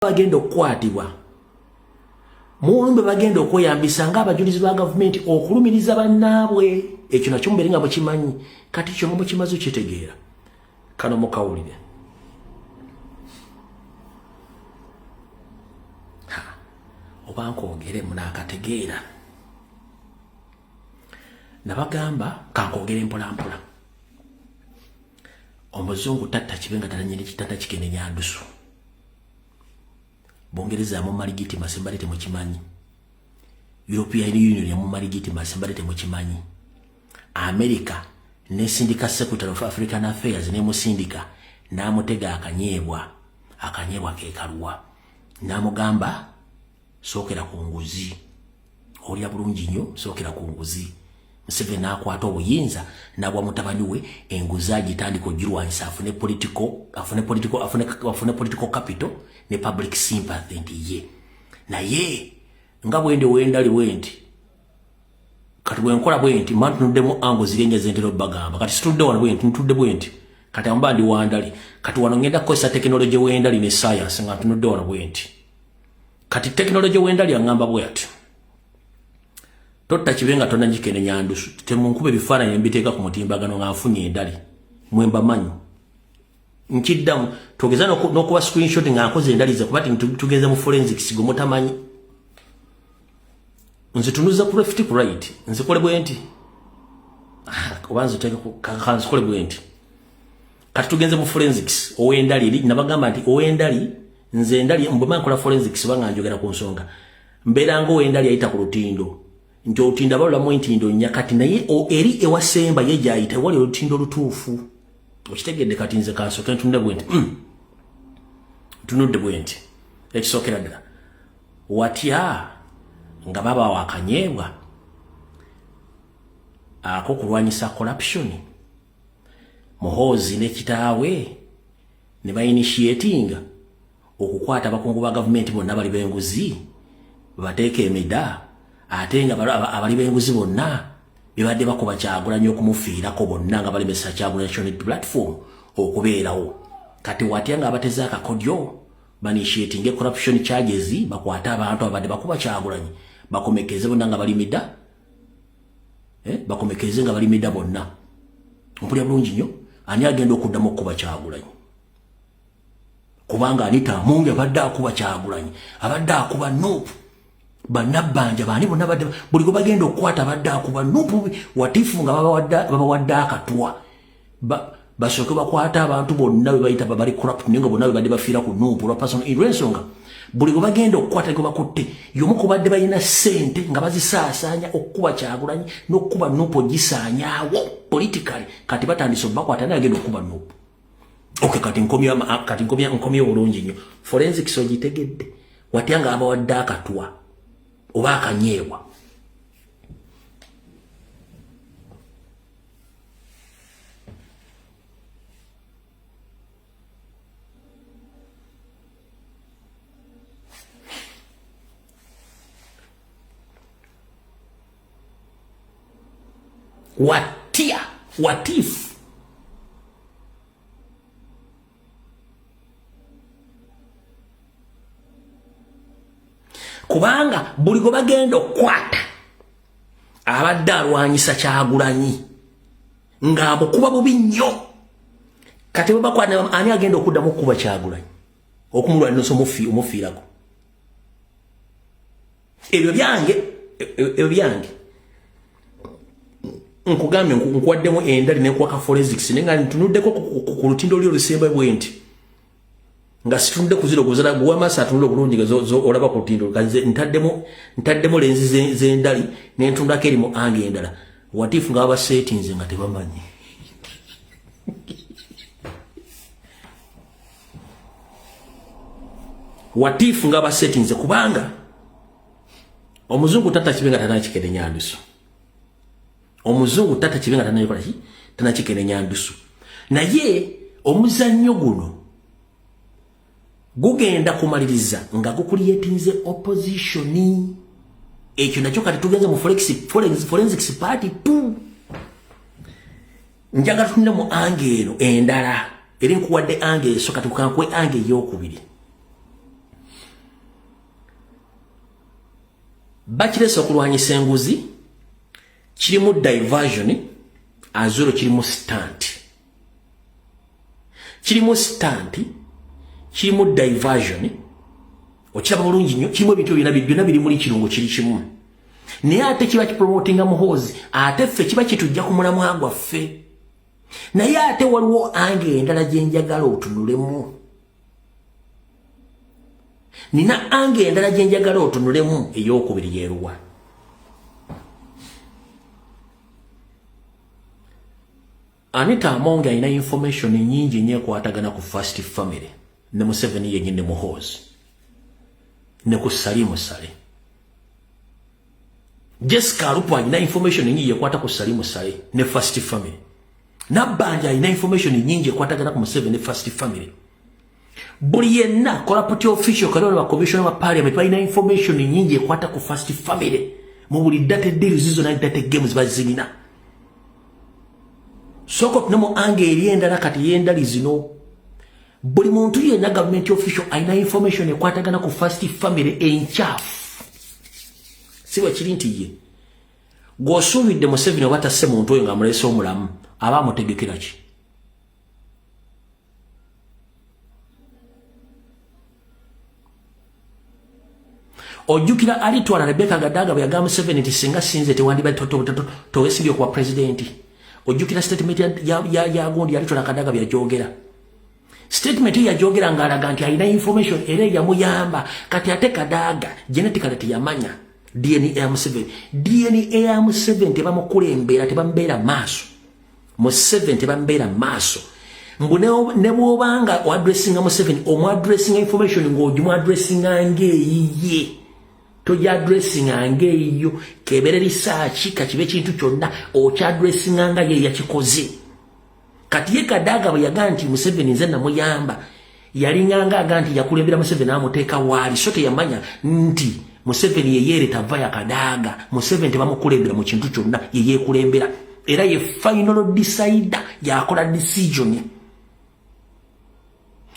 Bagenda okukwatibwa muwulumbe, bagenda okweyambisa ng'abajulizi ba gavumenti okulumiriza bannaabwe. Ekyo nakyo mubeere nga mukimanyi. Kati kyo nga mukimaze okitegeera, kano mukawulire. Oba nkwogere munaakategeera. Nabagamba kankwogere mpolampola. Omuzungu tatta kibe nga tananyini kitanda kikene nyandusu. Bungereza yamumma legitimacy, mbadde temukimanyi. European Union yamumma legitimacy, mbadde temukimanyi. America nesindika Secretary of African Affairs, nemusindika n'amutega akanyeebwa, akanyeebwa kekaluwa, n'amugamba, "Sookera ku nguzi, olya bulungi nnyo, sookera ku nguzi." Museveni n'akwata obuyinza n'abwa mutabani we, enguzi agitandika ogirwanyisa, afune political capital ne public sympathy nti ye. Naye nga bwendi wendali bwe nti, kati bwenkola bwe nti mba ntunuddemu ango ziri ennya zentera obbagamba. Kati situdde wano bwe nti, ntudde bwe nti. Kati amba ndi wandali. Kati wano ngenda kukozesa tekinologi wendali ne science nga ntunudde wano bwe nti. Kati tekinologi wendali aŋŋamba bwe ati, "Totta kibe nga tonagikene nyandusu." Temunkuba ebifaananyi mbiteeka ku mutimbagano nga nfunye endali mwembamanyi. Nkiddamu, tugeza n'okuba screenshot nga nkoze endali ze, kuba tugeze mu forensics gwe mutamanyi. Nzitunuza ku left, ku right, nzikole bwe nti oba nziteeke kanzikole bwe nti. Kati tugenze mu forensics ow'endali eri. Nabagamba nti ow'endali, nze endali mbwema nkola forensics banga njogera ku nsonga, mbeera nga ow'endali ayita ku lutindo, nti olutindo abalulamu entindo nnya. Kati naye eri ewasemba ye gyayita wali olutindo olutuufu, okitegedde? Kati nze kansooke ntunde bwe nti, Ntunudde bwe nti. Ekisookera ddala, watya nga babawa akanyeebwa akokulwanyisa corruption, Muhoozi ne kitaawe ne bainitiatinga okukwata abakungu ba gavumenti bonna bali b'enguzi, bateeka emida, ate nga abali b'enguzi bonna bebadde bakuba Kyagulanyi okumufiirako, bonna nga balemesa Kyagulanyi National Platform okubeerawo? Kati watya nga abateze akakodyo, bainitiatinge corruption charges, bakwate abantu abadde bakuba Kyagulanyi, bakomekeze bonna nga balimida, eh? Bakomekeze nga balimida bonna. Mpulira bulungi nnyo. Ani agenda okuddamu okukuba Kyagulanyi? Kubanga Anita Amungi abadde akuba Kyagulanyi, abadde akuba NUP, bannabbanja baani bonna badde, buli gwe bagenda okukwata abadde akuba NUP. What if nga babawadde akatwa, basooke bakwate abantu bonna be bayita bali corrupt, naye nga bonna be badde bafiira ku NUP olwa personal, olw'ensonga buli gwe bagenda okukwata gwe bakutte y'omu ku badde balina ssente nga bazisaasaanya okukuba Kyagulanyi n'okukuba NUP, ogisaanyaawo politically. Kati batandise obakwata, naye agenda okukuba NUP. Okay, kati nkomye bulungi nnyo. Forensics ogitegedde? Watya nga abawadde akatwa oba akanyeebwa? Watya, what if? Kubanga buli gwe bagenda okukwata abadde alwanyisa Kyagulanyi ng'amukuba bubi nnyo, kati bwe bakwata, ani agenda okuddamu okukuba Kyagulanyi, okumulwanisa, omufiirako? Ebyo byange, ebyo byange. Nkugambye, nkuwaddemu endali nenkuwaka forensics, naye nga ntunuddeko ku lutindo oli olusemba bwe nti, nga situnudde ku ziro guzala guwa maaso atunula obulungi nga olaba ku lutindo. Nze ntaddemu lenzi z'endali nentundako eri mu ange endala. What if nga babasetinze nga tebamanyi? What if nga basetinze? Kubanga omuzungu tata kibe nga tanakikere nyandusu. Omuzungu tata kibe nga tanakikola ki, tanakikere nyandusu. Naye omuzannyo guno gugenda kumaliriza nga gucreatinze opposition. Ekyo nakyo kati tugenze mu forensics part 2. Njagala tutunde mu angle eno endala. Eri nkuwadde angle eso, kati kankwe angle eyokubiri. Bakirese okulwanyisa enguzi, kirimu diversion, azuro kirimu stunt. Kirimu stunt, kirimu diversion. Okiraba bulungi nnyo, kirimu ebintu byonna byonna biri muri kirungo kiri kimu. Naye ate kiba kipromotinga Muhoozi, ate ffe kiba kitujja ku mulamwa gwaffe. Naye ate waliwo ange endala gye njagala otunulemu. Nina ange endala gye njagala otunulemu ey'okubiri yeeruwa. Anita Among alina information nnyingi nnyo ekwatagana ku First Family ne Museveni yennyini ne Muhoozi ne ku Salim Saleh. Jessica Alupo alina information nnyingi ekwata ku Salim Saleh ne First Family. Nabbanja alina information nnyingi ekwatagana ku Museveni ne First Family. Buli yenna corrupt official kalona ba commissioner wa parliament balina information nnyingi ekwata ku First Family mu buli data deals zo na data games bazirina. Soko tunemo ange eri endala kati yendali zino. Buli muntu yenna government official alina information ekwatagana ku First Family enkyafu. Si bwe kiri nti ye gw'osuubidde Museveni oba tasse muntu oyo ng'amuleese omulamu, aba amutegekera ki? Ojjukira alitwala Rebecca Kadaga bwe yagamba Museveni nti singa sinze tewandibadde towesimbye okuba pulezidenti. Ojjukira statement ya gundi alitwala Kadaga bwe yajogera. Statement ye yajogera ng'alaga nti alina information era eyamuyamba. Kati ate Kadaga genetically teyamanya DNA ya Museveni. DNA ya Museveni tebamukulembera, tebamubeera maaso. Museveni tebamubeera maaso. Mbu ne bw'obanga oaddressinga Museveni, omuaddressinga information ng'ogimuaddressinga ng'eyiye. Togiaddressinga ng'eyiyo, kebere research, kakibe kintu kyonna, okyaddressinga nga ye yakikoze. Kati ye Kadaga bwe yagamba nti Museveni nze namuyamba, yalinganga aga nti yakulembera Museveni amuteeka waali, so teyamanya nti Museveni ye yeereta va ya Kadaga. Museveni tebamukulembera mu kintu kyonna, ye yeekulembera. Era ye final decider, yakola decision.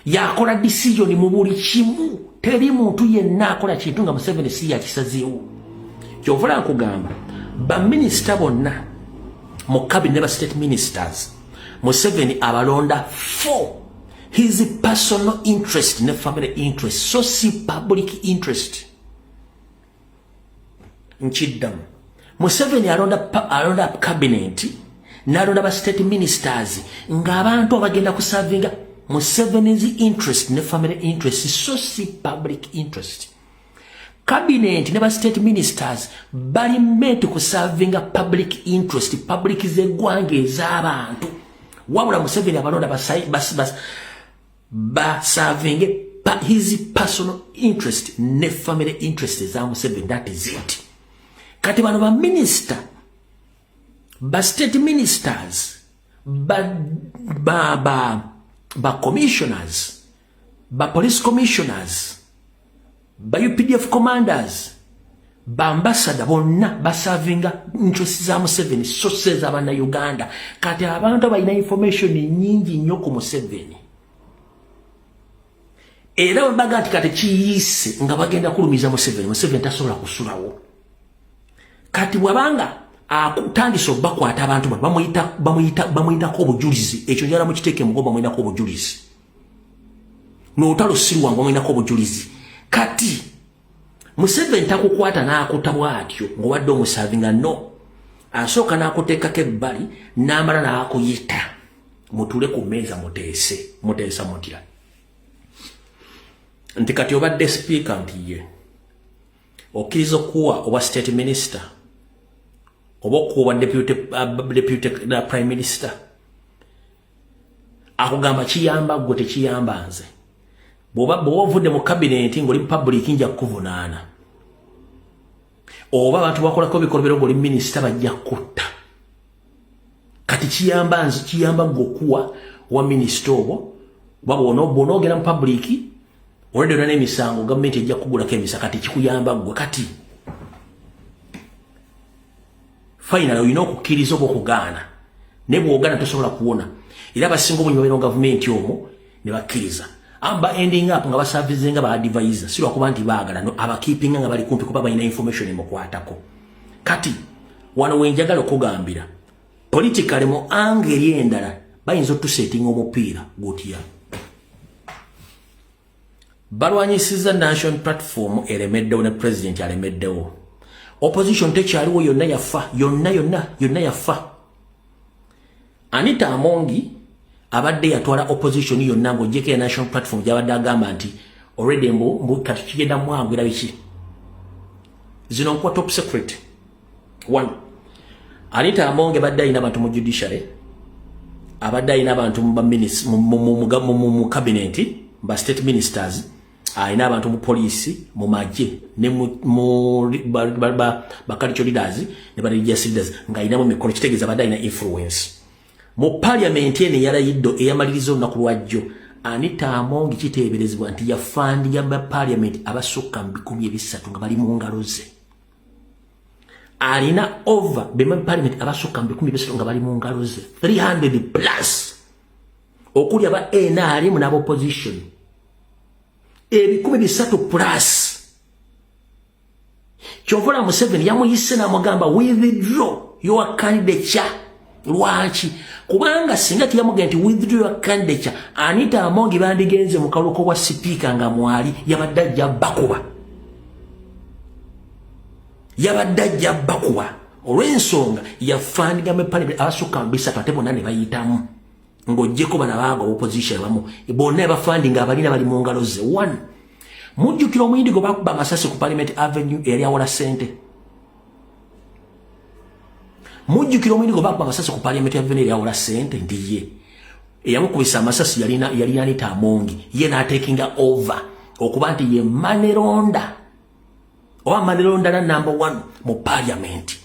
Yakola decision mu buli kimu. Teri muntu yenna akola kintu nga Museveni si yakisazeewo. Ky'ovula nkugamba, baminisita bonna mu cabinet ne ba state ministers, Museveni abalonda for his personal interest ne family interest, so si public interest. Nkiddamu, Museveni alonda cabinet n'alonda ba state ministers ng'abantu abagenda kusavinga Museveni's interest ne family interest, so si public interest. Cabinet ne ba state ministers bali meant kusavinga public interest, public z'eggwanga ez'abantu. Wabula Museveni abalonda basavinge his personal interest ne family interest eza Museveni, that is it. Kati bano ba minister, ba state ministers, ba commissioners, ba police commissioners, ba UPDF commanders, ba ambassador bonna basavinga interest za Museveni, so si ez'abannayuganda. Kati abantu balina information nnyingi nnyo ku Museveni. Era bwe baga nti kati kiyiise nga bagenda kulumiza Museveni, Museveni tasobola kusulawo. Kati bw'abanga akutandise obbakwata abantu bano, bamuyitako obujulizi. Ekyo njala mukiteeke mugo, bamuyinako obujulizi. N'olutalo si lwangu, bamuyinako obujulizi. Kati Museveni takukwata n'akuta bw'atyo ng'obadde omusavinga, no. Asooka n'akuteekako ebbali, n'amala n'akuyita. Mutule ku mmeeza muteese, muteesa mutya. Nti kati obadde speaker nti ye. Okkiriza okuwa obwa state minister oba okuwa deputy prime minister. Akugamba kiyamba ggwe, tekiyamba nze. Bw'oba ovudde mu cabinet ng'oli mu public nja kukuvunaana. Oba abantu bakolako bikolobero ng'oli minisita bajja kutta. Kati kiyamba nze, kiyamba ggwe okuwa wa minisita obwo, oba bw'onoogera mu public olwedde olina n'emisango, gavumenti ejja kukugulako emisa, kati kikuyamba ggwe. Kati finally olina okukkiriza oba okugaana, naye bw'ogaana tosobola kuwona. Era abasinga obungi babeera mu gavumenti omwo ne bakkiriza. Amba ending up nga baservinga ba advisor, si lwakuba nti baagala no abakeepinga nga bali kumpi kuba balina information emukwatako. Kati wano wenjagala okugambira, politically mu angle eri endala bayinza otusetinga omupiira gutya. Balwanyisiza National Platform, eremeddewo, ne president alemeddewo. Opposition tekyaliwo, yonna yafa, yonna yonna yonna yafa. Anita Amongi abadde yatwala opposition yonna ng'ogyeko ya National Platform gyabadde agamba nti already mbu kati kigenda mwangwira biki. Zino nkuwa top secret. One, Anita Amongi abadde alina abantu mu judiciary, abadde alina abantu mu cabinet, ba state ministers, alina abantu mu poliisi, mu magye, ne mu ba cultural leaders ne ba religious leaders, ng'alinamu mikono. Kitegeeza abadde alina influence mu parliament eno eyalayiddo eyamaliriza olunaku lwajjo. Anita Amongi kiteeberezebwa nti yafundinga ba parliament abasukka mu 300 nga bali mu ngalo ze. Alina over ba member parliament abasukka mu 300 nga bali mu ngalo ze, 300 plus, okuli aba NRM n'aba opposition, 300 plus. Kyova Museveni yamuyise n'amugamba, "Withdraw your candidature." Lwaki? Kubanga singa tiyamugamba nti "Withdraw your candidature," Anita Amongi bandigenze mu kalulu bwa sipiika nga mwali yabadde ajja bakuba, yabadde ajja bakuba, olw'ensonga yafundinga mu parliament abasukka mu 300, ate bonna ne bayitamu ng'oggyeko bano abaaga opposition abamu bonna ebafundinga abalina bali mu ngalo ze. One, mujjukira omuyindi gwe bakuba amasasi ku Parliament Avenue eyali awola ssente? Mujjukira omuyindi gwe bakuba amasasi ku Parliament Avenue eyali awola ssente? Nti ye eyamukubisa amasasi yalina Anita Amongi. Ye n'atakinga over okuba nti ye money launderer oba money launderer number one mu parliament.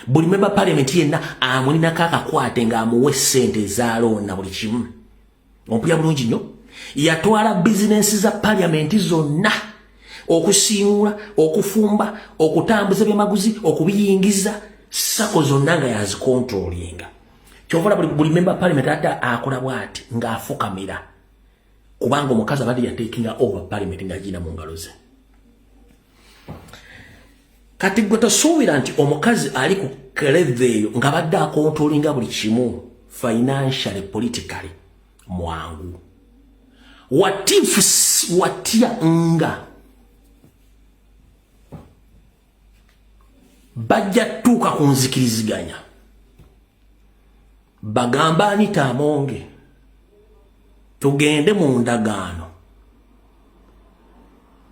Buli member parliament yenna amulinako akakwate ng'amuwa essente ezaloona buli kimu. Ompulira bulungi nnyo? Yatwala bizinensi za parliament zonna, okusiimuula, okufumba, okutambuza ebyamaguzi, okubiyingiza, sako zonna nga yazicontrollinga. Kyova buli member parliament ate akola bwati ng'afukamira, kubanga omukazi abadde yatakinga over parliament ng'agina mu ngalo ze. Kati gwe tosuubira nti omukazi ali ku level eyo nga badde acontrollinga buli kimu financially, politically mwangu. What if, watya nga bajja tuuka ku nzikiriziganya, bagamba Anita Amonge, "Tugende mu ndagaano,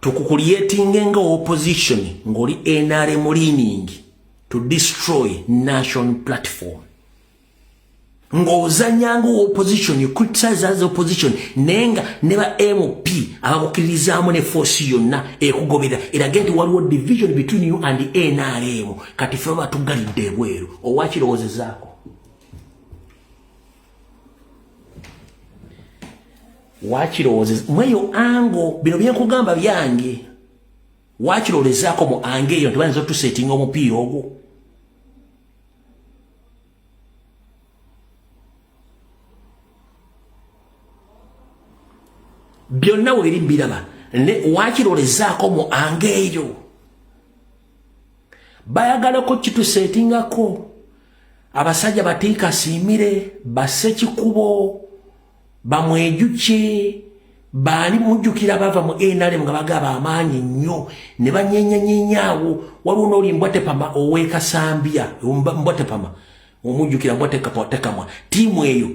tukucreatinge nga opposition ng'oli NRM leaning to destroy National Platform, ng'ozanya nga opposition, you criticize as opposition, naye nga ne ba MP abakukkiririzaamu ne force yonna ekugobera erage nti waliwo division between you and the NRM. Kati ffe batugalidde ebweru." Owakirowoozezaako? Wakirowoozeza mweyo angle? Bino byenkugamba byange. Wakirowolezaako mu angle eyo nti bayinza otusetinga omupiira ogwo? Byonna webiri mbiraba, ne wakirolezaako mu angle eyo? Bayagalako kitusetingako abasajja batiikasiimire basekikubo bamwejuke baani. Mujjukira bava mu NRM nga bagaba amaanyi nnyo ne banyenyanyenyaawo. Waliwo n'oli Mbwatepama ow'ekasambya, Mbwatepama omujjukira? Mbwatekamwa. Tiimu eyo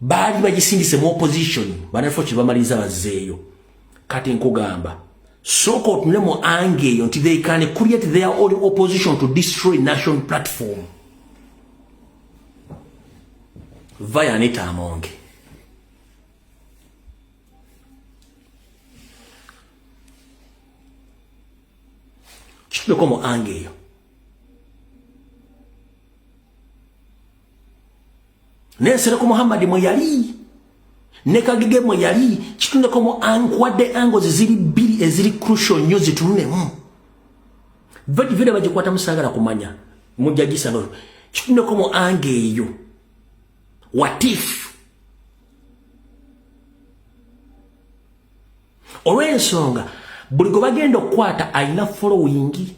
baali bagisindise mu opposition, banafo kyebamaliriza bazzeeyo. Kati nkugamba, sooka otunule mu angle eyo nti they can create their own opposition to destroy National Platform via Anita Amonge. Kituleko mu angle eyo. Nensereko Muhammadi mwe yali, ne Kagege mwe yali. Kitundeko mu ankwadde angles ziri bbiri eziri crucial nnyo, zitunulemu. Video bagikwata, musaagala kumanya mujja gisanga. Kitundeko mu angle eyo. What if Olw'ensonga buli gwe bagenda okukwata alina following,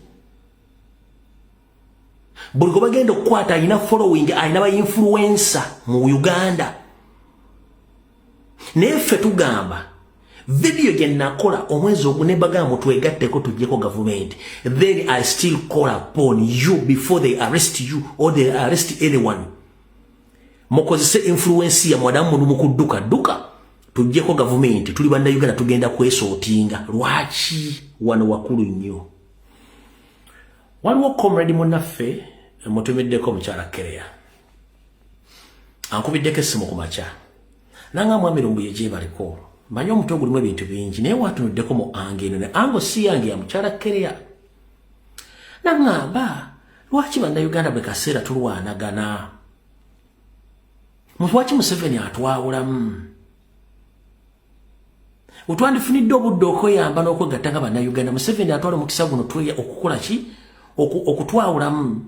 buli gwe bagenda okukwata alina following, alina ba influencer mu Uganda. Naye ffe tugamba video gye nakola omwezi ogu ne bagamba twegatteko tuggyeko gavumenti, then I still call upon you before they arrest you or they arrest anyone. Mukozese influence ya mwadamu muno mukudduka dduka tuggyeko gavumenti. Tuli bannayuganda, tugenda kwesootinga. Lwaki wano wakulu nnyo? Waliwo comrade munnaffe mutumiddeko, omukyala Kereya, ankubiddeko essimu ku makya nanga, "Mwami Lumbuye, gyebaliko. Manyi omutwe gulimu ebintu bingi, naye watunuddeko mu angle eno." Ne angle si yange, ya mukyala Kereya. Naŋŋamba, "Lwaki bannayuganda bwe kaseera tulwanagana? Lwaki Museveni atwawulamu? Wetwandifunidde obudde okweyamba n'okwegatta nga bannayuganda, Museveni atwala omukisa guno okukola ki? Okutwawulamu.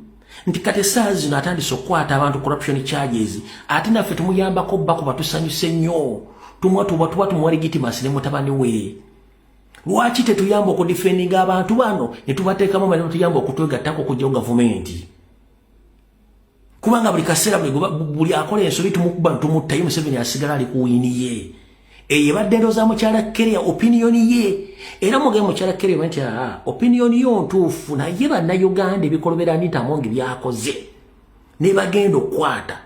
Nti kati essaawa zino atandise okukwata abantu corruption charges, ate naffe tumuyambako bba kuba tusanyuse nnyo, tuba tumuwa legitimacy ne mutabani we. Lwaki tetuyamba okudefendinga abantu bano ne tubateekamu ne batuyamba okutwegattako okugyawo gavumenti? Kubanga buli kaseera buli akola ensobi tumukuba, tumuttayo, Museveni asigala ali ku win ye." Eyo ebadde ndowooza mukyala Kereya, opinion ye. Era mugee mukyala Kereya nti, "Aa, opinion yo ntuufu, naye bannayuganda ebikolobera Anita Amongi byakoze ne bagenda okukwata,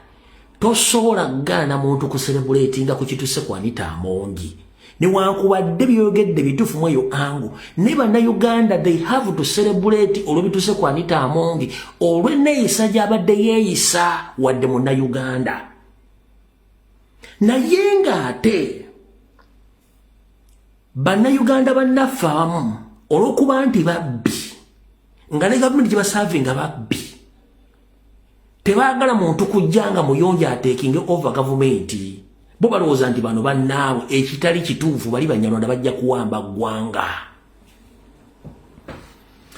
tosobola kugaana muntu kucelebratinga ku kituse ku Anita Amongi. Newankubadde byogedde bituufu mu eyo angle, ne bannayuganda they have to celebrate olw'ebituse ku Anita Amongi, olw'enneeyisa gy'abadde yeeyisa wadde munnayuganda." Naye ng'ate bannayuganda bannaffe abamu, olw'okuba nti babbi, nga ne gavumenti gye baservinga babbi, tebaagala muntu kujja nga muyonjo atakinge over gavumenti. Bo balowooza nti bano bannaabwe, ekitali kituufu. Bali Banyarwanda, bajja kuwamba ggwanga.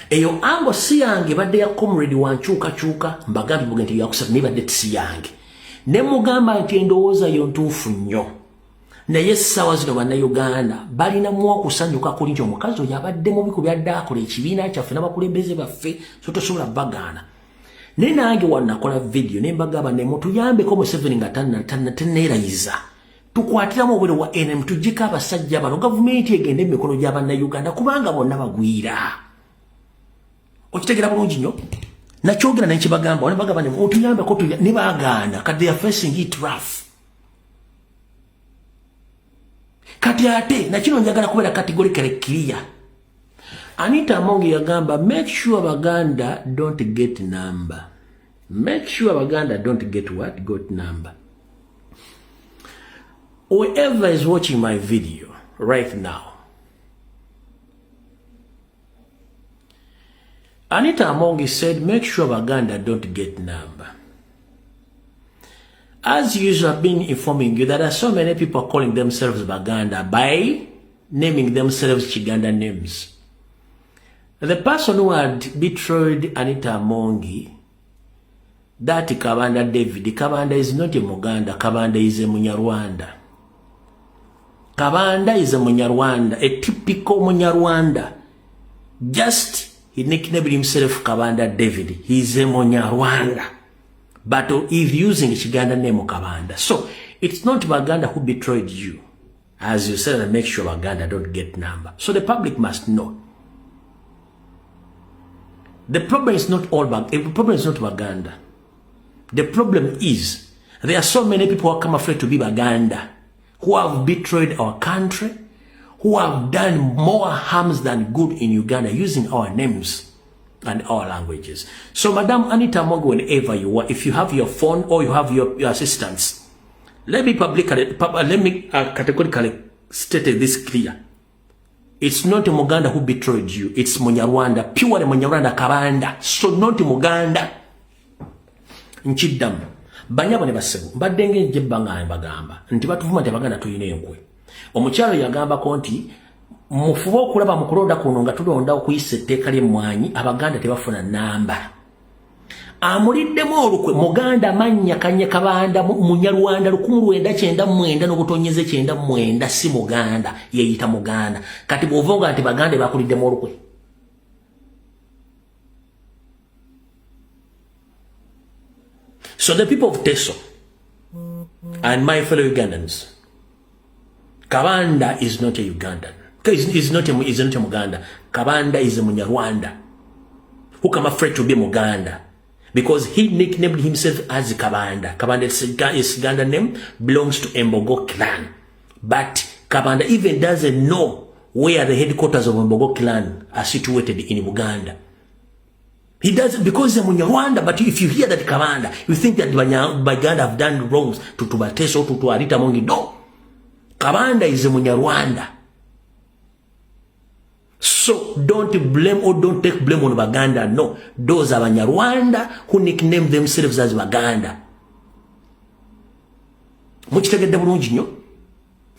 Eyo angle si yange, badde ya comrade wankyukakyuka. Mbagambye buge nti yakusatu, naye badde si yange. Ne mugamba nti endowooza yo ntuufu nnyo, naye essaawa zino bannayuganda balinamu okusanyuka kuli nti omukazi oyo abadde mubi ku byadde akola ekibiina kyaffe n'abakulembeze baffe, so tosobola bagaana. Naye nange wanakola vidiyo ne mbagamba ne mutuyambeko Museveni nga tanneerayiza, tukwatiramu obwere wa NM, tuggyeko abasajja bano, gavumenti egende emikono gy'abannayuganda, kubanga bonna bagwira. Okitegera bulungi nnyo. Nakyogera nekibagamba, nebagamba mutuyambeko, ne bagaana. Kati they are facing it rough. Kati ate nakino njagala kubeera categorically clear. Anita Among yagamba, "Make sure Baganda don't get number. Make sure Baganda don't get what? Got number." Whoever is watching my video right now, Anita Amongi said, "Make sure Baganda don't get number." As usual, I've been informing you that there are so many people calling themselves Baganda by naming themselves Chiganda names. The person who had betrayed Anita Amongi, that Kabanda David, Kabanda is not a Muganda, Kabanda is a Munyarwanda. Kabanda is a Munyarwanda, a typical Munyarwanda. Just he nicknamed himself Kabanda David. He's a Munyarwanda. But he's using Chiganda name Kabanda. So it's not Baganda who betrayed you. As you said, make sure Baganda don't get number. So the public must know. The problem is not all Bag the problem is not Baganda. The problem is there are so many people who are come afraid to be Baganda, who have betrayed our country, who have done more harms than good in Uganda using our names and our languages. So, Madam Anita Amongi, whenever you are, if you have your phone or you have your assistants, let me publicly, let me categorically state this clear. It's not Muganda who betrayed you. It's Munyarwanda, pure Munyarwanda Kabanda. So not Muganda. Nkiddamu. Banyabo ne bassebo, mbadde ng'ejja ebbanga mbagamba nti batuvuma nti Abaganda tulina enkwe. Omukyalo yagambako nti mufube okulaba mu kulonda kuno nga tulonda okuyisa etteeka ly'emmwanyi, Abaganda tebafuna namba. Amuliddemu olukwe Muganda mannya Kanya Kabanda Munyarwanda 1999 n'obutonyeze 99, si Muganda, yeeyita Muganda. Kati bw'ovonga nti Baganda bakuliddemu olukwe. So the people of Teso and my fellow Ugandans, Kabanda is not a Ugandan. Is not a Muganda. Kabanda is a Munyarwanda who come afraid to be Muganda because he nicknamed himself as Kabanda. Kabanda is Uganda name, belongs to Mbogo clan. But Kabanda even doesn't know where the headquarters of Mbogo clan are situated in Uganda. He doesn't, because he's a Munyarwanda. But if you hear that Kabanda, you think that Baganda have done wrongs to Bateso, to Anita Amongi. No. Kabanda is a Munyarwanda. So don't blame or don't take blame on Baganda. No. Those are Banyarwanda who nickname themselves as Baganda. Mukitegedde bulungi nnyo.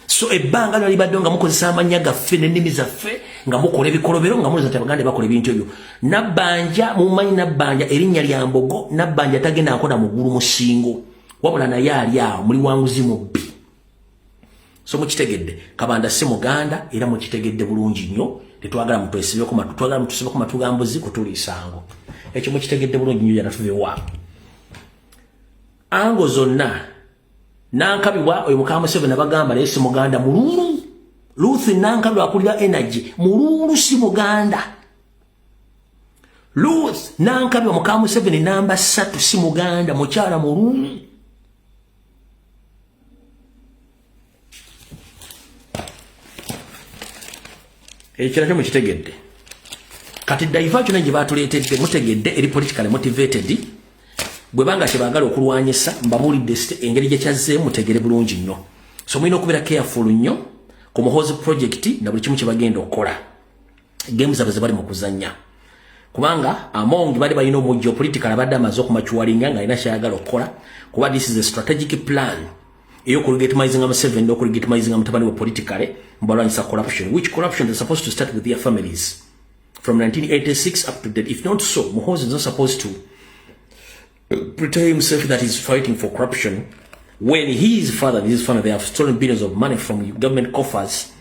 So ebbanga lyo libadde nga mukozesa amannya gaffe n'ennimi zaffe nga mukola ebikolobero nga mulowooza nti Abaganda bakola ebintu ebyo. Nabbanja mumanyi, Nabbanja erinnya lya Mbogo. Nabbanja tagenda nkola muggulu musingo, wabula naye ali awo muli wanguzi mubbi. So mukitegedde, Kabanda si Muganda, era mukitegedde bulungi nnyo. Tetwagala mutwesibeko matu, twagala mutusibeko matu ga mbuzi kutuliisango. Ekyo mukitegedde bulungi nnyo. Yanatuvewa ango zonna. Nankabirwa oyo mukama Museveni abagamba naye si Muganda, mululu. Ruth Nankabirwa akulira energy, mululu, si Muganda. Ruth Nankabirwa mukama Museveni namba 3, si Muganda, mukyala mululu. Ekyo nakyo mukitegedde. Kati diversion gye batuleetedde mutegedde eri politically motivated. Bwe banga kyebaagala okulwanyisa, mbabuulidde engeri gye kyazzeemu, mutegere bulungi nnyo. So mulina okubeera careful nnyo ku Muhoozi project na buli kimu kye bagenda okukola, games zaabwe ze bali mu kuzannya, kubanga Among bali balina omujjo political abadde amaze okumaturinga nga alina kyayagala okukola, kuba this is a strategic plan ey'okulegitimizinga Museveni n'okulegitimizinga mutabani we politically mbalwanyisa corruption, which corruption is supposed to start with their families from 1986 up to date. If not so, Muhoozi is not supposed to pretend himself that he's fighting for corruption when his father and his family, they have stolen billions of money from government coffers,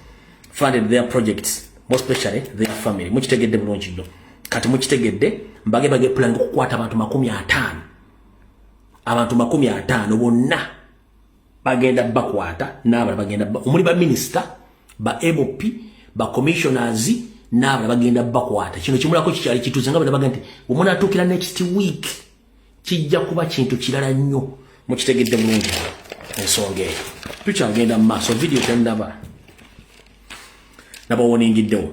funded their projects, more especially their family. Mukitegedde bulungi nnyo. Kati mukitegedde, mbage bage plan okukwata abantu 50, abantu 50 bonna bagenda bakwata n'abalala bagenda, omuli ba minister, ba MP, ba commissioners n'abalala bagenda bakwata. Kino kimulako kikyali kituze nga bana bagenda nti omunaatuukira next week kijja kuba kintu kirala nnyo. Mukitegedde bulungi ensonga eyo. Tukyagenda mu maaso, video tennaba nabawoningiddewo.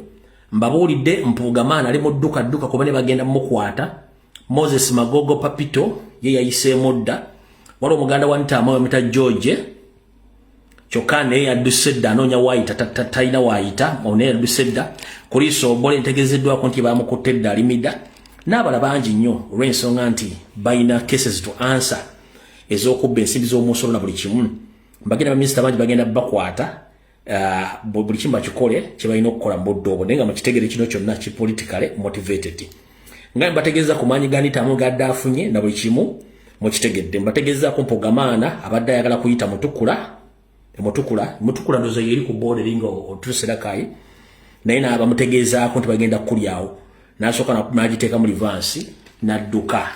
Mbabuulidde Mpuugamaana ali mu dduka dduka kuba ne bagenda mukwata. Moses Magogo Papito ye yayiseemu dda. Waliwo omuganda wa Ntaama bamuyita George, kyokka naye yadduse dda, anoonya waayita, talina waayita, naye yadduse dda. Kuliisa Obole ntegeezeddwako nti bamukutte dda, alimidda, n'abala bangi nnyo olw'ensonga nti balina cases to answer ez'okubba ensimbi z'omusolo na buli kimu. Mbagenda baminisita bangi bagenda bakwata, buli kimu bakikole kye balina okukola mu budde obwo, naye nga mukitegere kino kyonna ki politically motivated. Nga mbategeeza ku maanyi ga Nitamu gadde afunye na buli kimu, mukitegedde. Mbategeezaako Mpogamaana abadde ayagala kuyita Mutukula, Mutukula, Mutukula ndozo yeri ku border eringa otuserakayi, naye n'abamutegeezaako nti bagenda kukulyawo, n'asooka n'agiteeka mu reverse n'adduka,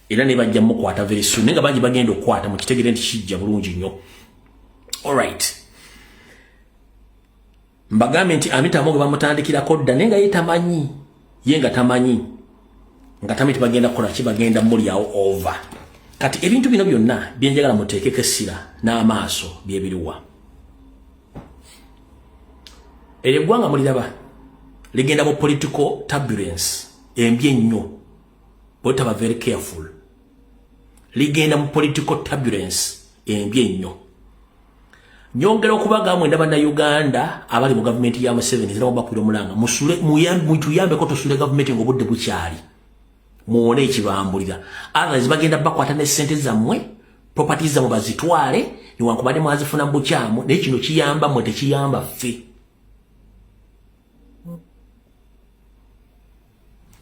era ne bajja mukwata very soon. Naye nga bangi bagenda okukwata, mukitegere nti kijja bulungi nnyo. Alright, mbagambye nti Anita Amongo bamutandikirako dda, naye nga ye tamanyi, ye nga tamanyi, nga tamanyi tibagenda kukola ki, bagenda mulyawo over. Kati ebintu bino byonna byenjagala muteekeko essira n'amaaso byebiriwa. Eryo eggwanga muliraba ligenda mu political turbulence embi ennyo bwetaba very careful. Ligenda mu political turbulence embi ennyo. Nyongera okubagamba mwenda Bannayuganda abali mu gavumenti ya Museveni, era mubakubira omulanga, musule mutuyambeko tusule gavumenti ng'obudde bukyali, muwone ekibambulira. Otherwise bagenda bakwata ne sente zammwe, properties zammwe bazitwale, newankubadde mwazifuna mu bukyamu, naye kino kiyamba mmwe, tekiyamba ffe.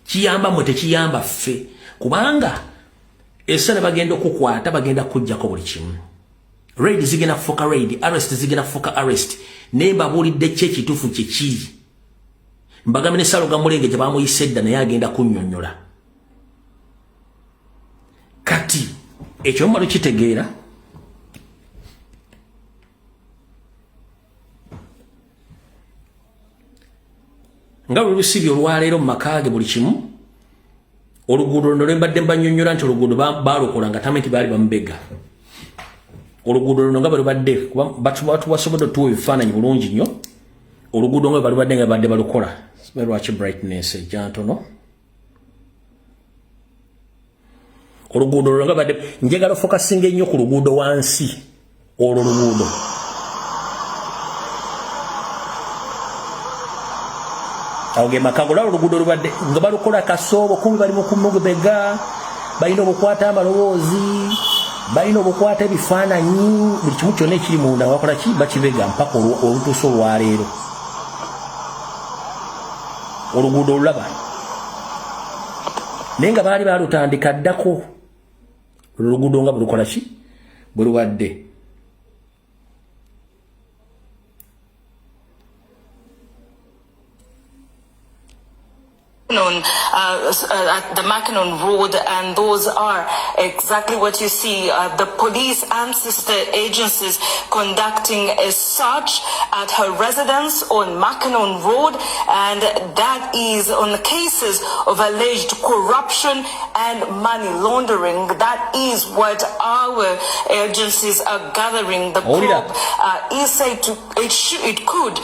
Kiyamba mmwe, tekiyamba ffe. Kubanga esana bagenda okukwata, bagenda kujjako buli kimu. Raid zigenda kufuuka raid, arrest zigenda kufuuka arrest. Naye mbabuulidde ki ekituufu kye kiri. Mbagambe ne Saloga Mulenge gye bamuyise edda, naye agenda kunnyonnyola. Kati ekyo mumala okitegeera. Nga lwe lusibye olwaleero mu maka ge buli kimu. Oluguudo luno lwe mbadde mbanyonnyola nti oluguudo baalukola nga tamanyi nti baali bamubega. Oluguudo luno nga bwe lubadde, kuba tubasobodde otuwa ebifaananyi bulungi nnyo. Oluguudo nga bwe balubadde nga badde balukola. Lwaki brightness ejja ntono? Oluguudo luno nga badde, njagala focusinga ennyo ku luguudo wansi. Olwo luguudo awo ge maka golaba. Oluguudo lubadde nga balukola kasoobo kumbi bali mu kumubega, balina obukwata amaloboozi, balina obukwata ebifaananyi, buli kimu kyonna ekiri munda bakola ki, bakibega mpaka olutuusa olwaleero. Oluguudo olulaba, naye nga baali balutandika ddako. Oluguudo nga bwelukola ki, bwe lubadde. At the Mackinnon Road, and those are exactly what you see. The police and sister agencies conducting a search at her residence on Mackinnon Road, and that is on the cases of alleged corruption and money laundering. That is what our agencies are gathering. The probe is said to, it, it could,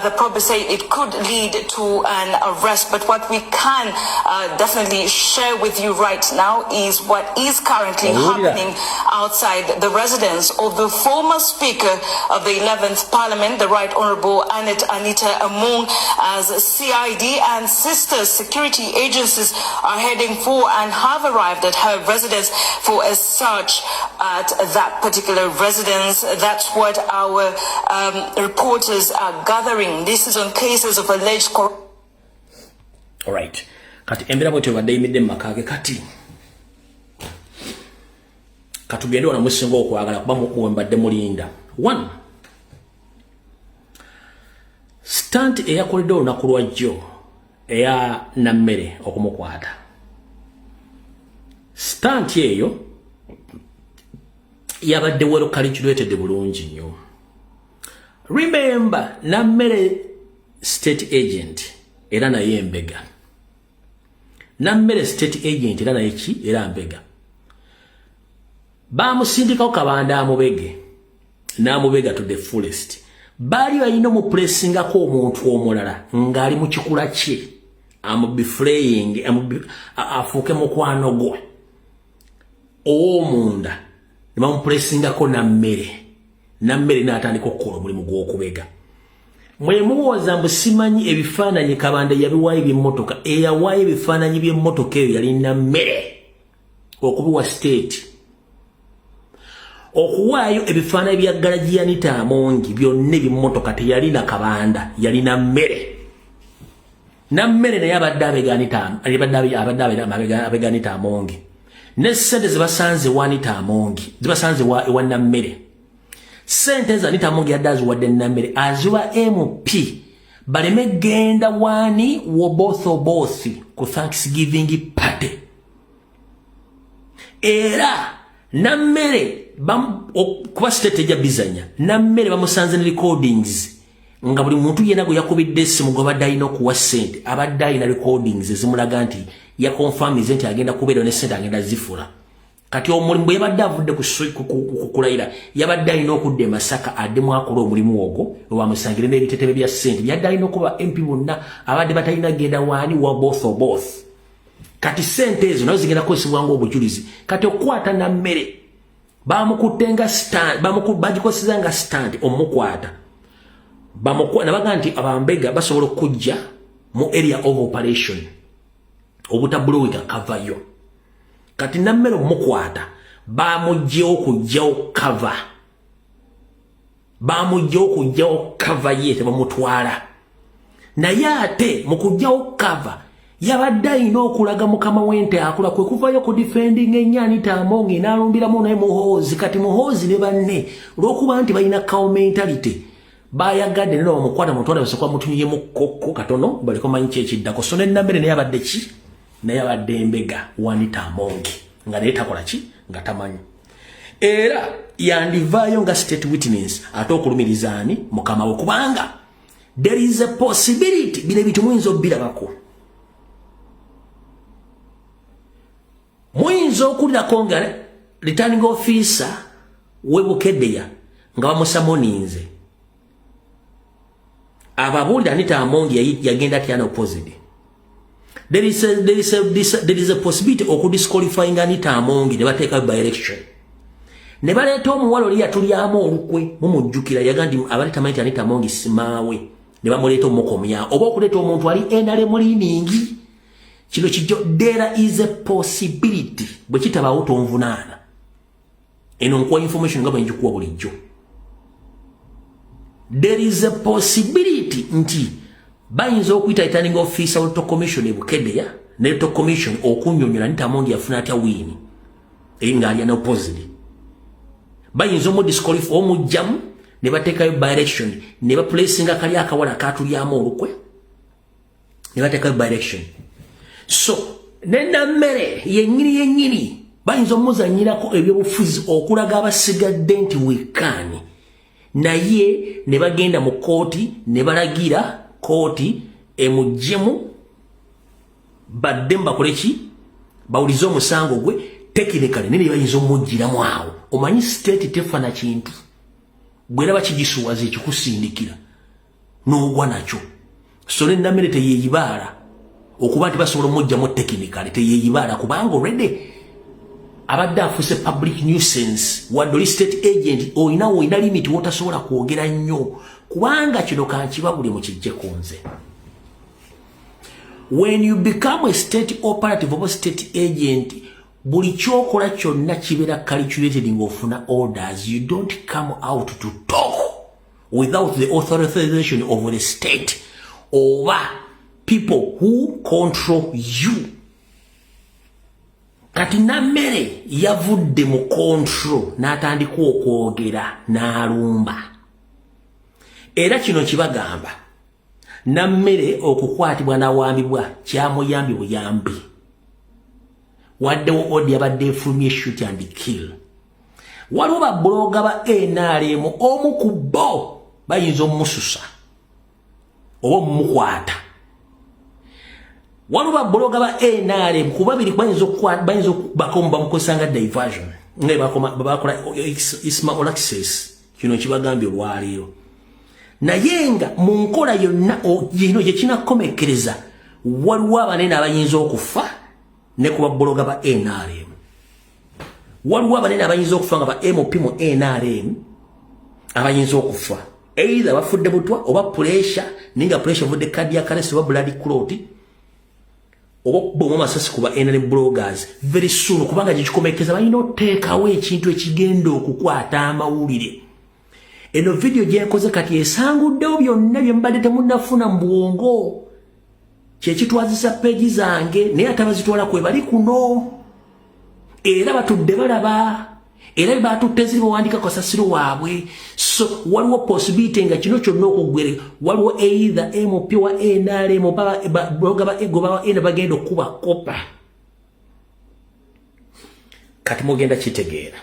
the probe is say it could lead to an arrest. But what we can definitely share with you right now is what is currently happening outside the residence of the former Speaker of the 11th Parliament, the Right Honorable Annette Anita Among, as CID and sister security agencies are heading for and have arrived at her residence for a search at that particular residence. That's what our reporters are gathering. This is on cases of alleged corruption. Alright. Kati embeera bwetyo badde yimidde mu maka ge. Kati katugende wano musinga okwagala, kuba we mbadde mulinda. One stunt eyakoledde olunaku lwajjo eya Nammere okumukwata, stunt eyo yabadde well calculated bulungi nnyo. Remember, Nammere state agent era naye embega. Nammere state agent era naye ki, era mbega. Bamusindikako Kabanda amubege, n'amubega to the fullest. Baali balina omupuresingako omuntu omulala ng'ali mu kikula kye, amubefraying, afuuke mukwano gwe ow'omunda, ne bamupuresingako Nammere. Nammere n'atandika okukola omulimu gw'okubega. Mwe muwoza mbu simanyi ebifaananyi Kabanda yabiwaayo ebyemmotoka. Eyawaayo ebifaananyi by'emmotoka eyo yali Nammere, okubiwa state, okuwaayo ebifaananyi bya garagi ya Anita Amongi byonna ebimmotoka. Teyalina Kabanda, yalina Mmere. Nammere naye abadde abega Anita Amongi, ne sente zebasanze wa Anita Amongi, zebasanze ewa Nammere. Sente za Anita Amongi yadde aziwadde Nammere, aziwa MP baleme genda wani wobothobothi ku Thanksgiving party. Era Nammere, kuba state ejja bizanya, Nammere bamusanze ne recordings nga buli muntu yenna gwe yakubidde essimu gwabadde alina okuwa ssente, abadde alina recordings ezimulaga nti yakonfamize nti agenda kubeera ne ssente, agenda zifula. Kati omulimu bwe yabadde avudde kulayira, yabadde alina okudda e Masaka addemu akola omulimu ogwo webamusangire n'ebitetebe bya ssente byadde alina okuba MP bonna abadde batalina genda waani wa both or both. Kati ssente ezo nazo zigenda kukozesebwa ng'obujulizi. Kati okukwata Nammere bamukutte nga stunt, bagikozesa nga stunt omukwata. Nabaga nti abambega basobola okujja mu area of operation obutabuloweka kavayo. Kati Nammere omukwata bamugjewo okugjawo cover, bamugjewo okugjawo cover ye, tebamutwala. Naye ate mu kugjawo cover Yabadde alina okulaga mukama w'ente akula, kwe kuvayo ku defending ennyo Anita Among, n'alumbiramu naye Muhoozi. Kati Muhoozi ne banne, olw'okuba nti balina cow mentality, bayagadde neno bamukwata mutwale, basooka bamutunyemu kokko katono, baliko manyi ki ekiddako. So ne Nammere naye abadde ki? Naye abadde embega wa Anita Among, nga naye takola ki, nga tamanyi. Era yandivaayo nga state witness ate okulumiriza ani? Mukama we. Kubanga there is a possibility, bino ebintu muyinza obirabako, muyinza okulirako nga returning officer webukedeya nga bamusamoninze ababuulira Anita Among yagenda atya opposite. There is a possibility okudisqualifying Anita Among ne bateekayo by election, ne baleeta omuwala oli yatulyamu olukwe, mumujjukira, yaga nti abali tamanyi nti Anita Among simaawe, ne bamuleeta omukomya oba okuleeta omuntu ali NRM leaning. Kino kijjo, there is a possibility. Bwe kitabaawo tonvunaana. Eno nkuwa information nga bwe njikuwa bulijjo. There is a possibility nti bayinza okuyita returning officer wa commission ebukedeya ne Electoral Commission okunyonyola Anita Among yafuna atya win ng'ali unopposed. Bayinza omudisqualify, omugjamu ne bateekayo by election, ne baplacinga kali akawala katulyamu olukwe, ne bateekayo by election. So ne Nammere yennyini yennyini bayinza omuzanyirako ebyobufuzi okulaga abasigadde nti wekaani, naye ne bagenda mu kooti ne balagira kooti emuggyemu, badde mbakole ki, bawulize omusango gwe technically. Naye bayinza omuggyiramu awo. Omanyi state tefa na kintu, bweraba kigisuwaza ekikusindikira n'ogwa nakyo. So ne Nammere teyeyibaala okuba nti basobola omugjamu technically, teyeyibaala, kubanga already abadde afuuse public nuisance. Wadde oli state agent, olina olina limit wotasobola kwogera nnyo, kubanga kino kankiba buli mukijje ku nze. When you become a state operative oba state agent, buli kyokola kyonna kibeera calculated ng'ofuna orders. You don't come out to talk without the authorization of the state oba people who control you. Kati Nammere yavudde mu control n'atandika okwogera n'alumba. Era kino kibagamba, Nammere okukwatibwa n'awambibwa kyamuyambi buyambi. Waddewo order yabadde efulumye, shoot and kill. Waliwo bablogger ba NRM, omu ku bo bayinza omumususa oba omumukwata. Waliwo bablogger ba NRM ku babiri bayinza okubako bamukozesa nga diversion, nga bakola Isma Olaxess. Kino kibagambye olwaleero, naye nga mu nkola yonna gino gye kinakomekereza, waliwo abanene abayinza okufa ne ku bablogger ba NRM. Waliwo abanene abayinza okufa nga ba MP mu NRM abayinza okufa, either bafudde butwa oba pressure, ninga pressure vudde cardiac arrest oba blood clot oba okubamu amasasi ku ba NRM bloggers very soon, kubanga gyekikomekeza balina oteekawo ekintu ekigenda okukwata amawulire. Eno video gyenkoze kati esanguddewo byonna bye mubadde temunnafuna mu bwongo, kyekitwazisa page zange, naye ate abazitwala kwe bali kuno, era batudde balaba, era batutte ziri bawandika kasasiro waabwe. So waliwo possibility nga kino kyonna okuggwere, waliwo either MP wa NRM blogger ba ego ba N bagenda okuba kopa. Kati mugenda kitegeera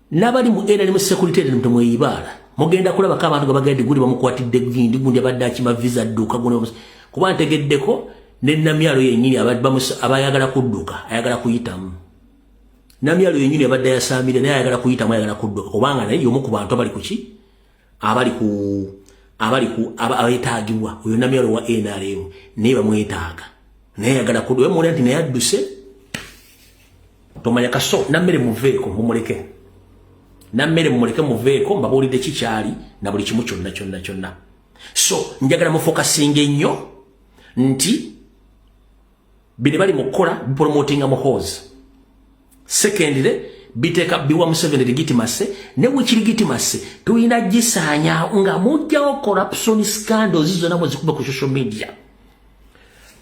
n'abali mu NRM security temweyibaala. Mugenda kulabako abantu nga bagenda gundi bamukwatidde gundi, gundi abadde akima visa dduka gundi, kuba ntegeddeko ne Namyalo yennyini abayagala kudduka, ayagala kuyitamu. Namyalo yennyini abadde yasamire, naye ayagala kuyitamu, ayagala kudduka, kubanga naye y'omu ku bantu abali kuki, abali ku abali ku abeetaagibwa. Oyo Namyalo wa NRM naye bamwetaaga, naye ayagala kudduka. Muwulira nti naye adduse, tomanya kaso. Nammere muveeko, mumuleke. Nammere mumuleke, muveeko. Mbabuulidde kikyali na buli kimu kyonna kyonna kyonna. So njagala mufokasinga ennyo nti bino bali mu kukola bipromotinga Muhoozi. Secondly, biteeka biwa Museveni legitimacy, ne which legitimacy tulina gisaanya nga mujjawo corruption scandals zonna mwezikuba ku social media.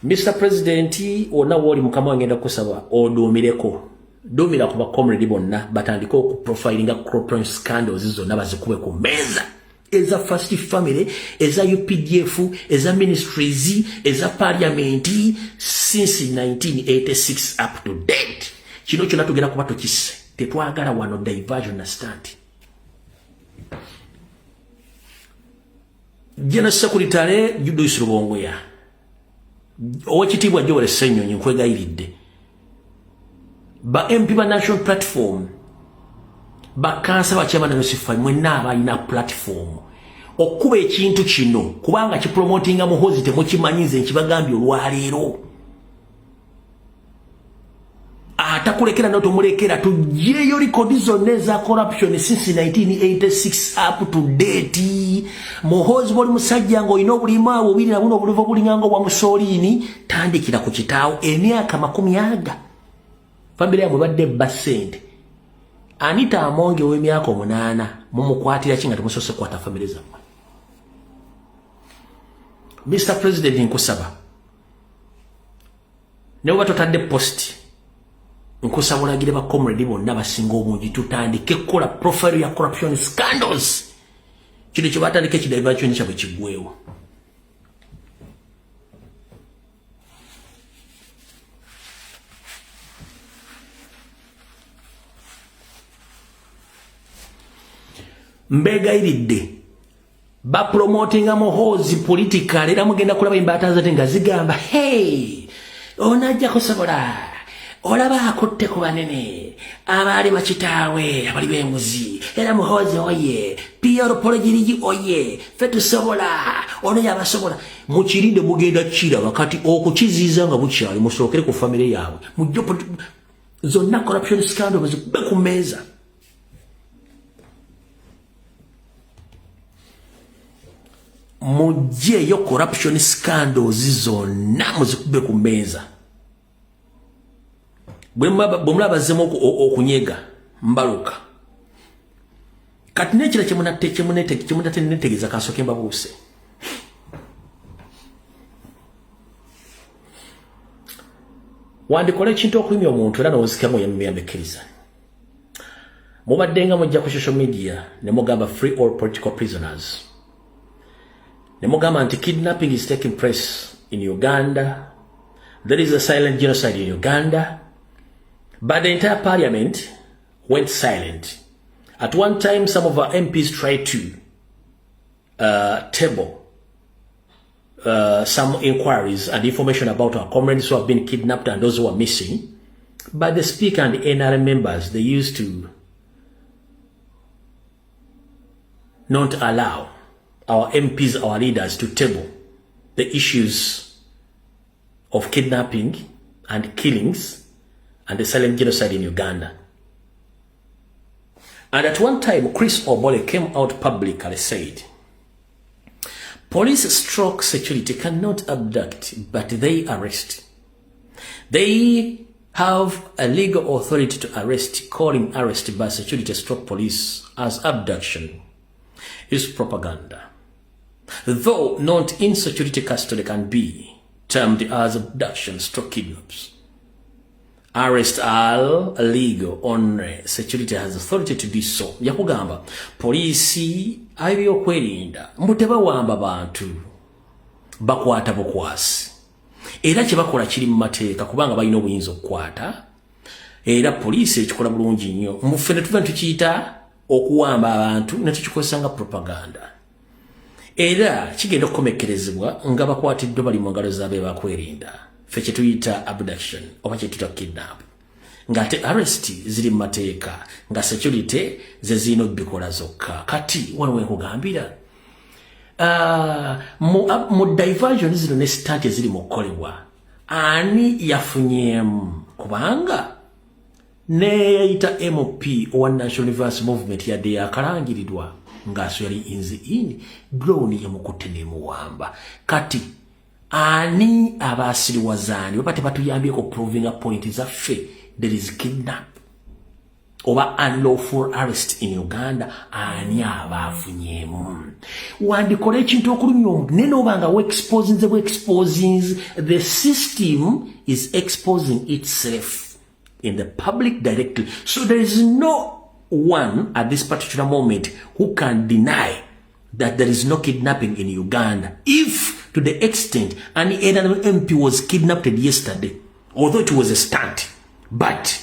Mr President, wonna wooli, mukama wange, ngenda kusaba oduumireko, duumira ku bacomrade bonna batandike okuprofilinga corruption scandals zonna, bazikube ku mmeeza, eza first family, eza UPDF, eza ministries, eza parliament, since 1986 up to date. Kino kyonna tugenda kuba tukisse. Tetwagala wano diversion na stunt. General Secretary Julius Rubongoya, owekitiibwa Joel Ssenyonyi, nkwegayiridde, ba MP ba National Platform, bakansa, bakyama nabesifa, mwenna abalina platform okuba ekintu kino, kubanga kipromotinga Muhozi, temukimanyi. Nze nkibagambye olwaleero, atakulekera notomulekera. Tugyeyo record zonna eza corruption since 1986 up to date. Muhozi, bwoli musajja ng'olina obulima bubiri na buno obulivo bulinganga obwa Mussolini, tandikira ku kitaawo. Emyaka 20 famire yamwe badde bba ssente. Anita Amonge ow'emyaka 8 mumukwatira ki nga temusoose kukwata famire zammwe? Mr President, nkusaba, ne bwe totadde post, nkusaba olagire ba comrade bonna basinga obungi tutandike kukola profile ya corruption scandals. Kino kye batandika ekidiversion kyabwe kiggwewo. Mbegayiridde, bapromotinga Muhoozi political, era mugenda kulaba embaata zate nga zigamba, "Hey, onajja kusobola olaba akutte ku banene abaali bakitaawe abali b'enguzi." Era Muhoozi oye, PR Pologirigi oye, fe tusobola, ono yabasobola. Mukirinde, mugenda kiraba. Kati okukiziiza nga bukyali, musookere ku famire yaabwe, mujjo zonna corruption scandal bazikube ku mmeeza. Mugyeyo corruption scandals zonna, muzikube ku mmeeza. Bwe mulaba bazzemu okunyega mbaluka. Kati nekira kyemunatenetegeeza, kansooke mbabuuse. Wandikola ekintu okulumya omuntu era nowozikamu yambekkiriza. Mubadde nga mujja ku social media ne mugamba, "Free all political prisoners," ne mugamba nti kidnapping is taking place in Uganda, there is a silent genocide in Uganda, but the entire parliament went silent. At one time, some of our MPs tried to table some inquiries and information about our comrades who have been kidnapped and those who are missing. But the speaker and the NRM members, they used to not allow our MPs, our leaders, to table the issues of kidnapping and killings and the silent genocide in Uganda. And at one time, Chris Obore came out publicly, said, "Police stroke security cannot abduct, but they arrest. They have a legal authority to arrest. Calling arrest by security stroke police as abduction is propaganda. Though not in security custody can be termed as abduction stroke kidnaps. Arrest are legal, only security has authority to do so." Yakugamba poliisi abyokwerinda mbu tebawamba bantu, bakwata bukwasi, era kye bakola kiri mu mateeka kubanga balina obuyinza okukwata, era poliisi ekikola bulungi nnyo. Muffe ne tuva ne tukiyita okuwamba abantu ne tukikozesa nga propaganda, era kigenda okukomekkerezebwa nga bakwatiddwa bali mu ngalo zaabwe bakwerinda, ffe kye tuyita abduction oba kye tuyita kidnap, ng'ate arrest ziri mu mateeka nga security ze zirina okubikola zokka. Kati wano wenkugambira, mu diversion zino ne stunt eziri mu kukolebwa, ani yafunyeemu? Kubanga neyayita MP owa National Reverse Movement, yadde yakalangirirwa ng'aso yali inzi in drone yamukutte nemuwamba. Kati ani abaasiriwazaani baba tebatuyambyeko provinga point zaffe? There is kidnap. Oba unlawful arrest in Uganda, ani aba afunyeemu? Wandikola ekintu okulumya omuntu, naye nooba nga weexposinze bwexposinze, the system is exposing itself in the public directly. So there is no one at this particular moment who can deny that there is no kidnapping in Uganda. If to the extent an MP was kidnapped yesterday, although it was a stunt, but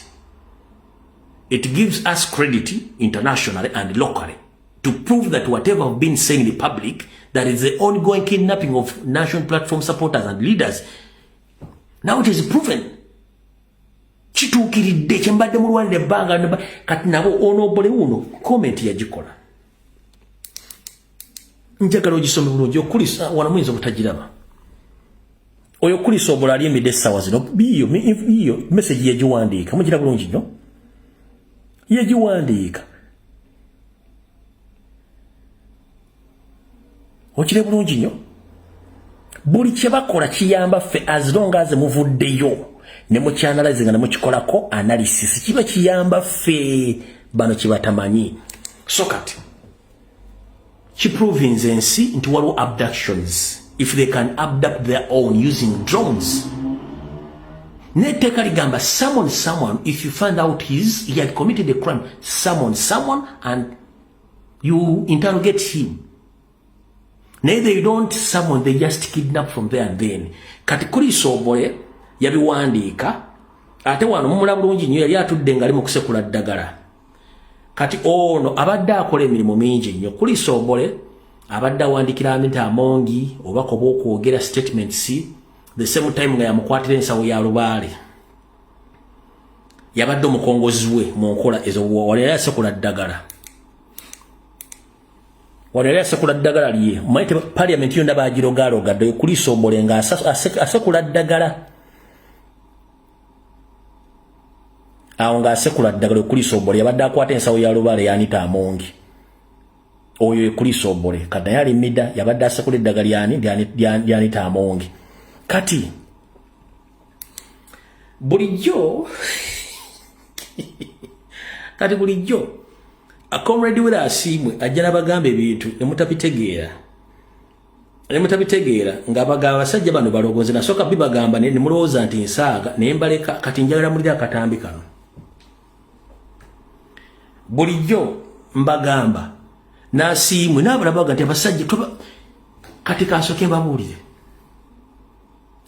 it gives us credit internationally and locally to prove that whatever I've been saying in the public, that is the ongoing kidnapping of national platform supporters and leaders. Now it is proven. Kituukiridde kyembadde mulwanira ebbanga. Kati nabo ono Obore wuno comment yagikola, njagala ogisome bulungi. Okulisa wano muyinza obutagiraba. Oyo kulisa Obora ali emidde essaawa zino, biyo biyo message yagiwandiika, mugira bulungi nnyo, yagiwandiika, okire bulungi nnyo. Buli kye bakola kiyamba ffe, as long as muvuddeyo ne mukyanalyze nga ne mukikolako analysis, kiba kiyamba ffe. Bano kibatamanyi. So kati kiprovinze ensi nti waliwo abductions, if they can abduct their own using drones. Netteeka ligamba summon someone if you find out he had committed a crime. Summon someone and you interrogate him. Naye they don't summon, they just kidnap from there and then. Kati Chris Obore yabiwandiika, ate wano mumula bulungi nnyo, yali atudde nga ali mu kusekula ddagala. Kati ono abadde akola emirimu mingi nnyo. Chris Obore abadde awandikira Anita Amongi obubaka obw'okwogera statements, the same time nga yamukwatira ensawo ya lubaale, yabadde omukongozi we mu nkola ezo. Wali yali asekula ddagala, wano yali asekula ddagala lye. Manyi parliament yonna bagirogalogadde. Chris Obore nga asekula ddagala awo, ng'asekula ddagala, Chris Obore yabadde akwata ensawo ya lubaale ya Anita Amongi. Oyo Chris Obore kati naye ali mida, yabadde asekula eddagala lyani? Lya Anita Amongi. Kati bulijjo, kati bulijjo comrade wera asiimwe ajja nabagamba ebintu nemutabitegeera, nemutabitegeera, ng'abagamba abasajja bano balogoze. Nasooka bibagamba ne nemulowooza nti nsaaga, naye mbaleka. Kati njagala mulire akatambi kano. Bulijjo mbagamba nasiimwe n'abalabaga nti abasajja toba. Kati kansooke mbabuulire,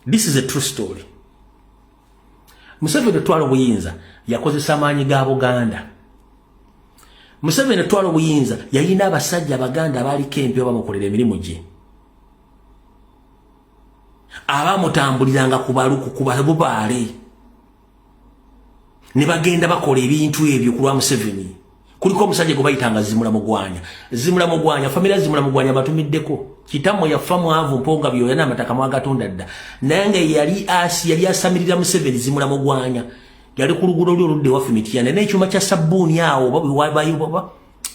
this is a true story. Museveni twala obuyinza yakozesa amaanyi ga Buganda. Museveni twala obuyinza yalina abasajja abaganda abaaliko empyo bamukolera emirimu gye, abamutambuliranga ku baluku ku balubaale, ne bagenda bakola ebintu ebyo ku lwa Museveni. Kuliko omusajja gwe bayitanga Zimula Mugwanya. Zimula Mugwanya, famire Zimula Mugwanya batumiddeko. Kitammwe yafa mwavu, mponga byoya n'amataka mwagatunda dda, naye nga yali asi yali asamirira Museveni. Zimula Mugwanya yali ku luguudo luli oludda ewaffe Mityana n'ekyuma kya sabbuuni awo,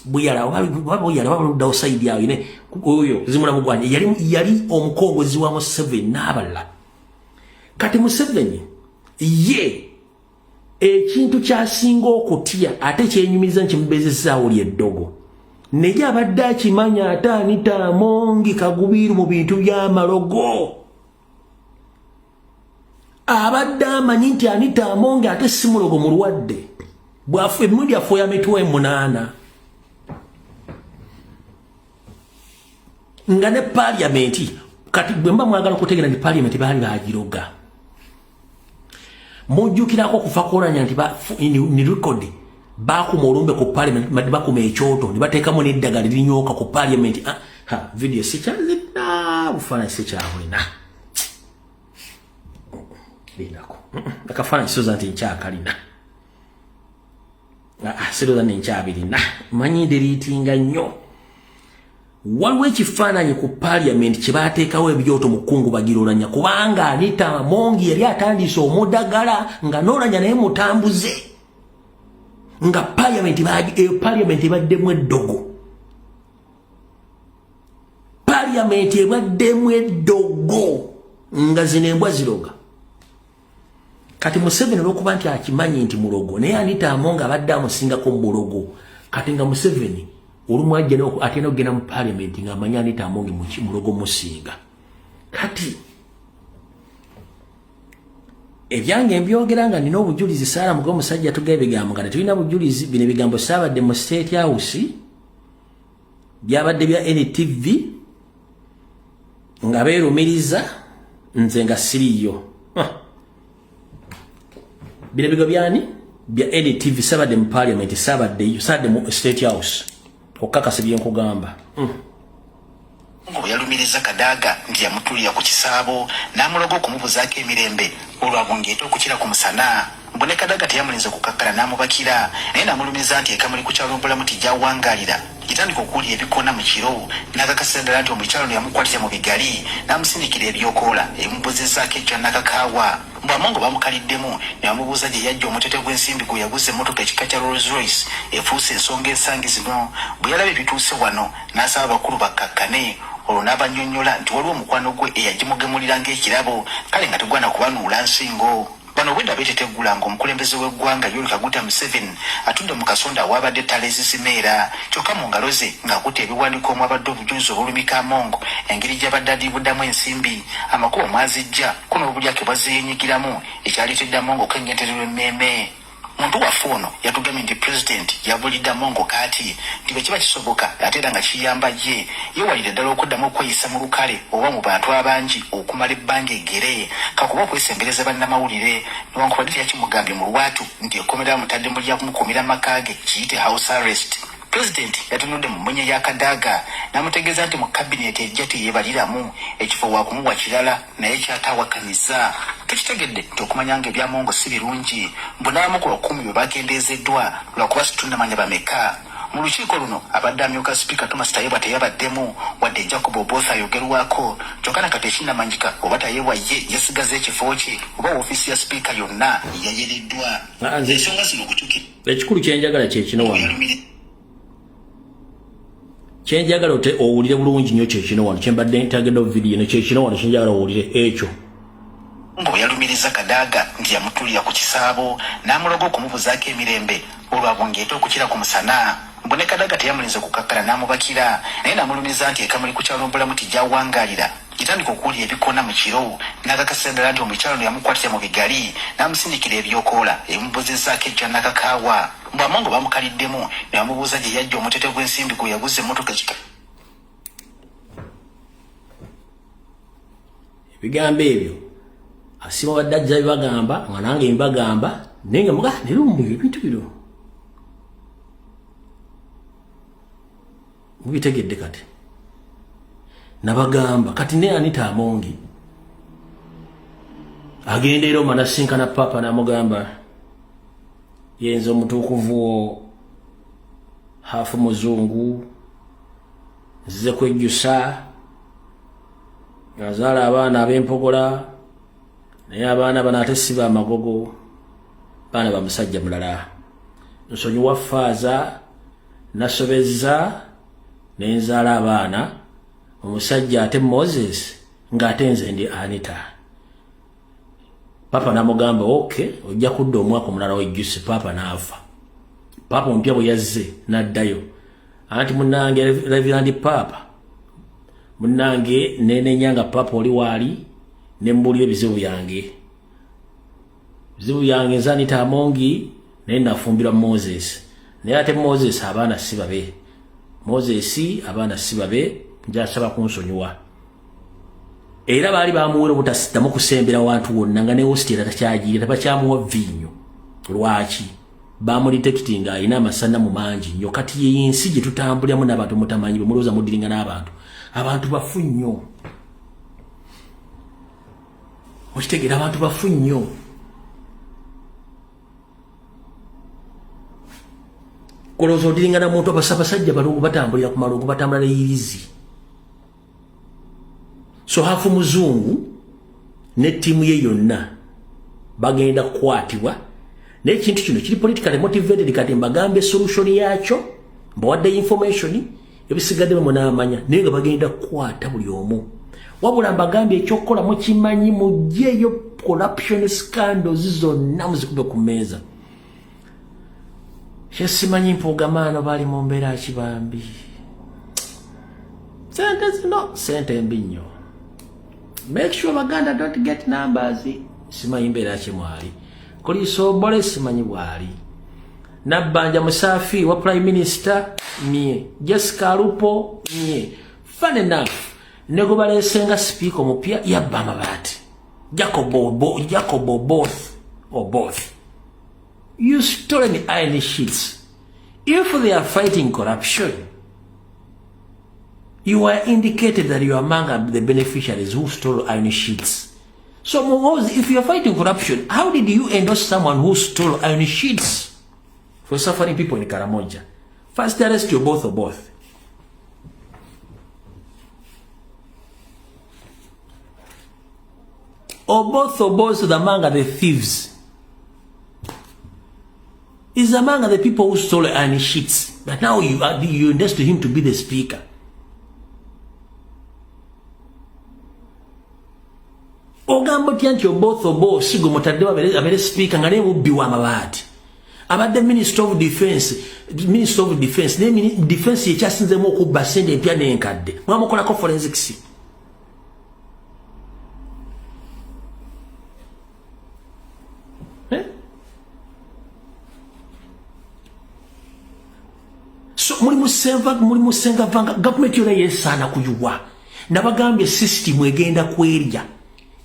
buyala oba baluddawo side awo. Ne oyo Zimula Mugwanya yali omukongozi wa Museveni n'abalala. Kati Museveni ye ekintu kyasinga okutya ate kyenyumiriza nkimubeezezaawo lyeddogo, naye abadde akimanya ate Anita Amongi kagubiiru mu bintu by'amalogo. Abadde amanyi nti Anita Amongi ate si mulogo, mulwadde, bwafu emirundi afuuya mitwe 8, nga ne parliament. Kati bwe mba mwagala okutegeera nti parliament baali bagiroga, mujjukirako okufa kwolanya nti ni record bakuma olumbe ku parliament, bakuma ekyoto ne bateekamu n'eddagala linyooka ku parliament. Ah, ha, video sikyazina, bufaananyi sikyabulina, lindako akafaananyi, siroza nti nkyakalina. Ah, siroza nti nkyabirina, manyi ndiriitinga nnyo. Waliwo ekifaananyi ku parliament kye baateekawo ebyoto mu kkungu bagirolanya, kubanga Anita Amongi yali atandise omudagala nga noolanya naye mutambuze, nga parliament ebaddemu eddogo, parliament ebaddemu eddogo, nga zino embwa ziroga. Kati Museveni olwokuba nti akimanyi nti mulogo, naye Anita Among abadde amusingako mulogo. Kati nga Museveni olumu ajja atenda okugenda mu parliament ng'amanyi Anita Among mulogo musinga. Kati ebyange mbyogera nga nina obujulizi. Saara muga omusajja tuga ebigambo nga tetulina bujulizi. Bino ebigambo saabadde mu State House, byabadde bya NTV nga beerumiriza nze nga siriyo. Bino ebigo byani bya NTV. Saabadde mu parliament, saabaddeyo, saabadde mu State House okukakasa byenkugamba. Nga bwe yalumiriza Kadaga nti yamutuulira ku kisaabo n'amuloga okumubuzaako emirembe, olwo abungeete okukira ku musana. Mbu ne Kadaga teyamulinze kukakkana n'amubakira, naye n'amulumiza nti ekamuli ku kyalo Mbulamu tijawangaalira yatandika okuwulira ebikoona mu kiro, n'akakasira ddala nti omukyalo ono yamukwatira mu bigali n'amusindikira ebyokoola ebimubuzizzaako ekya nakakaawa. Mbu Amongo bamukaliddemu ne bamubuuza gye yajja omutete gw'ensimbi gwe yaguza emmotoka ekika kya Rolls Royce efuuse ensonga ensangi zino. Bwe yalaba ebituuse wano n'asaba abakulu bakkakkane, olwo n'abannyonnyola nti waliwo omukwano gwe eyagimugemulira ng'ekirabo, kale nga tegwana kubanuula nsingo. Bano obwedda beeteteggula ng'omukulembeze w'eggwanga Yoweri Kaguta Museveni atudde mu kasonda awaabadde ettala ezizimeera, kyokka mu ngalo ze ng'akutte ebiwandiiko omwabadde obujulizi obulumika Among engeri gy'abadde adiibuddamu ensimbi, amakubo mw'azijja ko n'obulyake bw'azze yeenyigiramu, ekyaleetedde Among okwengentererwa emmeeme. Muntu waffe ono yatugambye nti pulezidenti yabulidde Among kaati nti bwe kiba kisoboka ate era nga kiyamba ye, yeewalire ddala okuddamu okweyisa mu lukale oba mu bantu abangi okumala ebbanga eggere, kakuba okwesembereza bannamawulire, newankubadde teyakimugambye mu lwatu nti ekkomera bamutadde mu lya kumukuumira maka ge, kiyite house arrest. Pulezidenti yatunudde mu mmunye ya Kadaga n'amutegeeza nti mu kabineeti ejja teyeebaliramu, ekifo waakumuwa kirala naye kyataawakanyiza. Tukitegedde nti okumanya nga ebya Mongo si birungi, mbu n'abamu ku bakuumi bwe bakendeezeddwa lwakuba situnnamanya bameka. Mu lukiiko luno abadde amyuka sipiika Thomas Tayebwa teyabaddemu, wadde Jacob Oboth ayogerwako, kyokka nakati ekinnamanyika oba Tayebwa ye yasigaza ekifo kye oba woofiisi ya sipiika yonna yayereddwa. Ensonga zino okukyukira Ekikulu kyenjagala kyekino wano, kyenjagala ote owulire bulungi nnyo kyekino wano, kyembadde ntagenda vidiyo eno, kyekino wano kyenjagala owulire ekyo. Nga bwe yalumiriza Kadaga nti yamutuulira ku kisaabo n'amuloga okumubuzaako emirembe, olwo abungeete okukira ku musana. Mbu ne Kadaga teyamulinze kukakkana n'amubakira, naye n'amulumiza nti ekamuli ku kyalo Mbulamu tijawangaalira yatandika okuwulira ebikoona mu kiro, n'akakasira ddala nti omukyalo ono yamukwatira mu bigali n'amusindikira ebyokoola ebimubuzizzaako ekya nakakaawa. Mbu Amongo bamukaliddemu ne bamubuuza gye yajja omutete gw'ensimbi gwe yaguza emmotoka ekika. Ebigambo ebyo asiima badde ajja bibagamba nga nange mbagamba, naye nga muga naye lumbuye ebintu bino mubitegedde. Kati nabagamba kati ne Anita Amongi agenda era oma nasinkana papa namugamba, yenze omutuukuvu wo hafu muzungu, nzize kwejjusa, azaala abaana ab'empogola, naye abaana bano ate si bamagogo, baana ba musajja mulala. Nsonyiwa faaza, nasobezza nenzaala abaana omusajja ate Moses, ng'ate nze ndi Anita. Papa namugamba, "Ok, ojja kudda omwaka omulala wejjuse." Papa n'afa. Papa omupya bwe yazze n'addayo, anti munnange Reverend Papa munnange, nenenya nga papa oli waali, nembuulira ebizibu byange. Bizibu byange, nze Anita Amongi, naye nafumbirwa Moses, naye ate Moses abaana si babe, Moses abaana si babe, njasaba kunsonyiwa. Era baali bamuwera obutasiddamu kusembera wantu wonna, nga ne hostel takyagiira, tabakyamuwa viinyo. Lwaki? Bamudetecti nga alina amasanamu mangi nnyo. Kati ye ensi gye tutambuliramu n'abantu mutamanyi, bwe mulowooza mudiringa n'abantu, abantu bafu nnyo. Okitegeera? Abantu bafu nnyo. Kolowooza odiringa na muntu, abasajja balungu batambulira ku malungu, batambula neyirizi. So hafu muzungu ne ttiimu ye yonna bagenda kukwatibwa, naye ekintu kino kiri politically motivated. Kati mbagambe solution yakyo, mbawadde information, ebisigadde bwe munaamanya, naye nga bagenda kukwata buli omu. Wabula mbagambye ekyokukola mukimanyi, mugjeeyo. Corruption scandals zonna muzikube ku mmeeza. Kyesimanyi Mpuugamaano bali mu mbeera ki bambi. Sente zino sente mbi nnyo. Make sure Baganda don't get numbers. Simanyi mbeera ki mwali. Kulisobole simanyi bwali. Nabbanja Musaafi wa Prime Minister mye. Jessica Alupo mye. Fun enough, ne gwe baleese nga sipiika omupya yabba amabaati. Jacob Oboth Oboth. You stolen iron sheets. If they are fighting corruption, you are indicated that you are among the beneficiaries who stole iron sheets. So Muhoozi, if you are fighting corruption, how did you endorse someone who stole iron sheets for suffering people in Karamoja? First arrest you both or both. Or both among the thieves. Is among the people who stole iron sheets. But now you endorsed him to be the speaker. Ogamba otya nti Oboth Oboth si gwe mutadde abeere speaker nga naye mubbi w'amabaati. Abadde minister of defense, minister of defense, naye defense yekyasinzemu okubba sente empya n'enkadde. Mwamukolako forensics. Eh? So muli musenga vanga government yona yesaana kuyuwa. Nabagambye system egenda kwerya.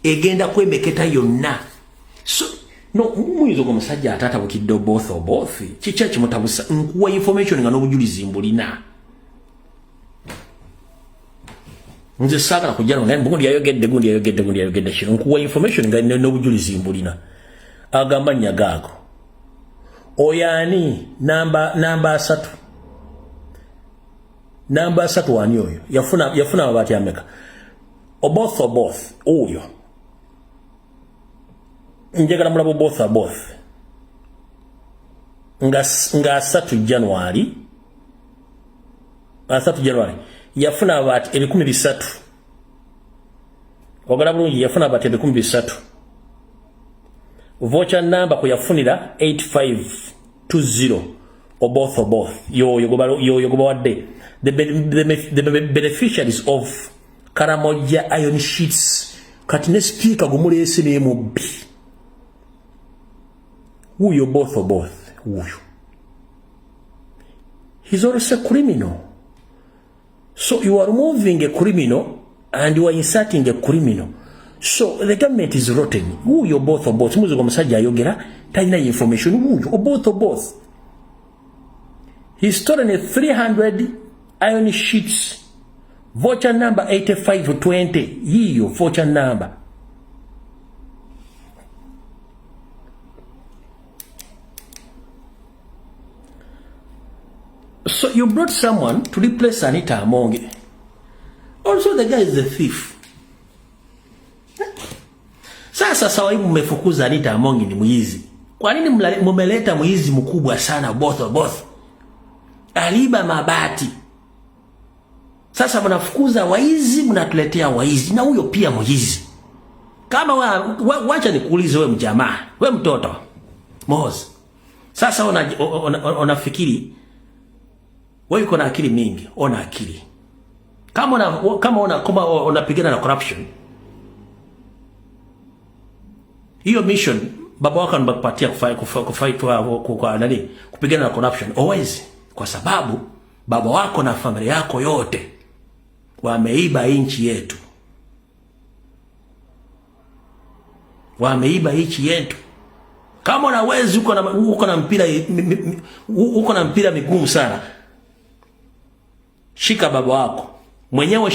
Egenda kwemeketa yonna. So no muyinza ogwo omusajja ataatabukidde Oboth Oboth. Kiki ekimutabusa? Nkuwa information nga n'obujulizi mbulina. Nze saagala kujja nga gundi yayogedde, gundi yayogedde, gundi yayogedde kino. Nkuwa information nga n'obujulizi mbulina. Agamba nnyagaago. Oyo ani? Namba 3. Namba 3 ani oyo? Yafuna amabaati ameka? Oboth Oboth oyo. Njagala mulaba Oboth Oboth. Nga 3 January. 3 January. Yafuna amabaati 3,000. Ogala bulungi yafuna amabaati 3,000. Voucher number kwe yafunira 8520. Oboth Oboth. Yoyo gobawadde. The beneficiaries of Karamoja iron sheets. Kati ne speaker gumuleese ne mubbi. Wuyo Oboth Oboth. Wuyo. He's also a criminal. So you are removing a criminal and you are inserting a criminal. So the government is rotten. Wuyo Oboth Oboth. Muzi omusajja ayogera talina information. Wuyo Oboth Oboth. He's stolen 300 iron sheets. Voucher number 8520. Yiyo voucher number. So you brought someone to replace Anita Amonge. Also the guy is a thief. Sasa sawa hivi mmefukuza Anita Amonge ni mwizi. Kwa nini mmeleta mwizi mkubwa sana Oboth Oboth? Aliba mabati. Sasa mnafukuza waizi, mnatuletea waizi na huyo pia mwizi. Kama wacha nikuulize wewe mjamaa, wewe mtoto Muhoozi. Sasa unafikiri wewe uko na akili mingi, ona akili. Kama unapigana na corruption. Hiyo mission baba wako anakupatia kufight kwa nani? Kupigana na corruption. Always, kwa sababu baba wako na familia yako yote wameiba nchi yetu. Wameiba nchi yetu. Kama unaweza uko na mpira migumu sana. Shika baba wako. Mwenyewe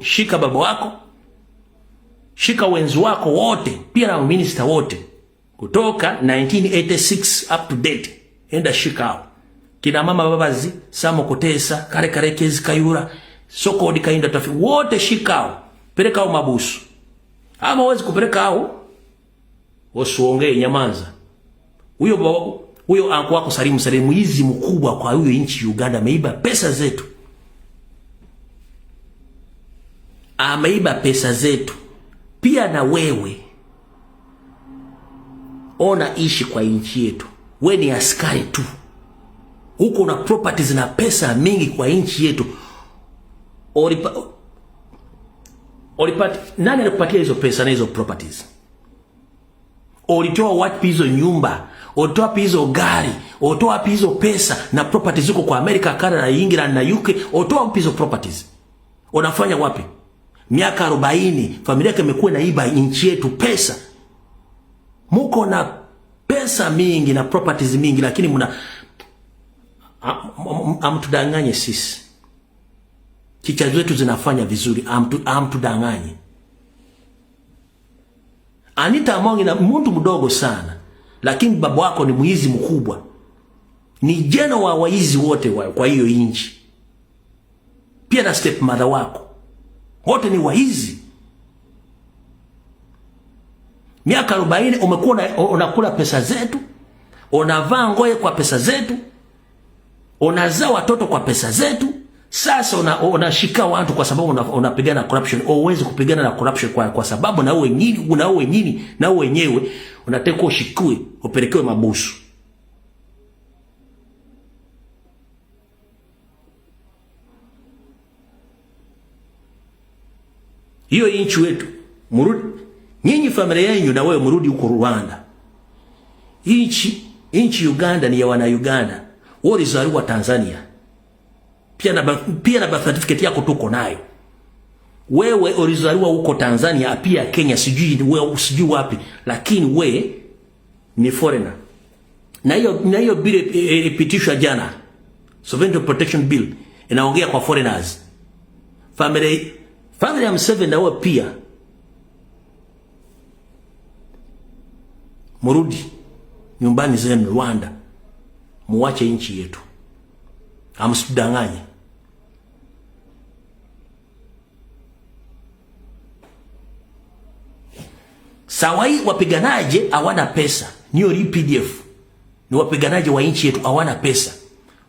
shika baba wako. Shika wenzi wako wote, pia na minister wote. Kutoka 1986 up to date. Enda shika hao. Kina mama Babazi, Samo Kutesa, Kare Karekezi Kayura, Soko Kainda Tafi, wote shika hao. Peleka hao mabusu. Ama huwezi kupeleka hao, usiongee, nyamaza. Huyo anko wako Salimu Salimu mwizi mkubwa kwa huyo nchi Uganda, ameiba pesa zetu. Ameiba pesa zetu. Pia na wewe. Ona ishi kwa nchi yetu, we ni askari tu, huko na properties na pesa mingi kwa nchi yetu. Nani alikupatia hizo pesa na hizo properties? Ulitoa wapi hizo nyumba? Ulitoa wapi hizo gari? Ulitoa wapi hizo pesa na properties ziko kwa Amerika, Canada, England na UK? Ulitoa wapi hizo properties? Unafanya wapi? Miaka 40 familia yake imekuwa inaiba nchi yetu pesa. Muko na pesa mingi na properties mingi, lakini mna amtudanganye sisi. Chicha zetu zinafanya vizuri, amtudanganye. Anita Among na mtu mdogo sana, lakini baba wako ni mwizi mkubwa. Ni jeno wa waizi wote kwa hiyo inchi. Pia na step mother wako. Wote ni waizi. Miaka 40 umekuwa unakula pesa zetu, unavaa ngoe kwa pesa zetu, unazaa watoto kwa pesa zetu. Sasa unashika watu kwa sababu unapigana na corruption. Huwezi kupigana na corruption kwa sababu na wewe wenyewe unataka ushikwe, upelekewe mabusu. Hiyo nchi wetu, murudi nyinyi familia yenu na wewe mrudi huko Rwanda. Nchi Uganda ni ya wana Uganda. Wewe ulizaliwa Tanzania. Pia na birth certificate yako tuko nayo. Wewe ulizaliwa huko Tanzania, pia Kenya, sijui wewe sijui wapi, lakini we ni foreigner. Na hiyo bill ilipitishwa jana. Sovereignty Protection Bill inaongea kwa foreigners. Family ya Museveni na wewe pia murudi nyumbani zenu Rwanda, muwache nchi yetu. Amsidanganye. Sawai wapiganaje hawana pesa. Niyo UPDF. Ni wapiganaje wa nchi yetu hawana pesa.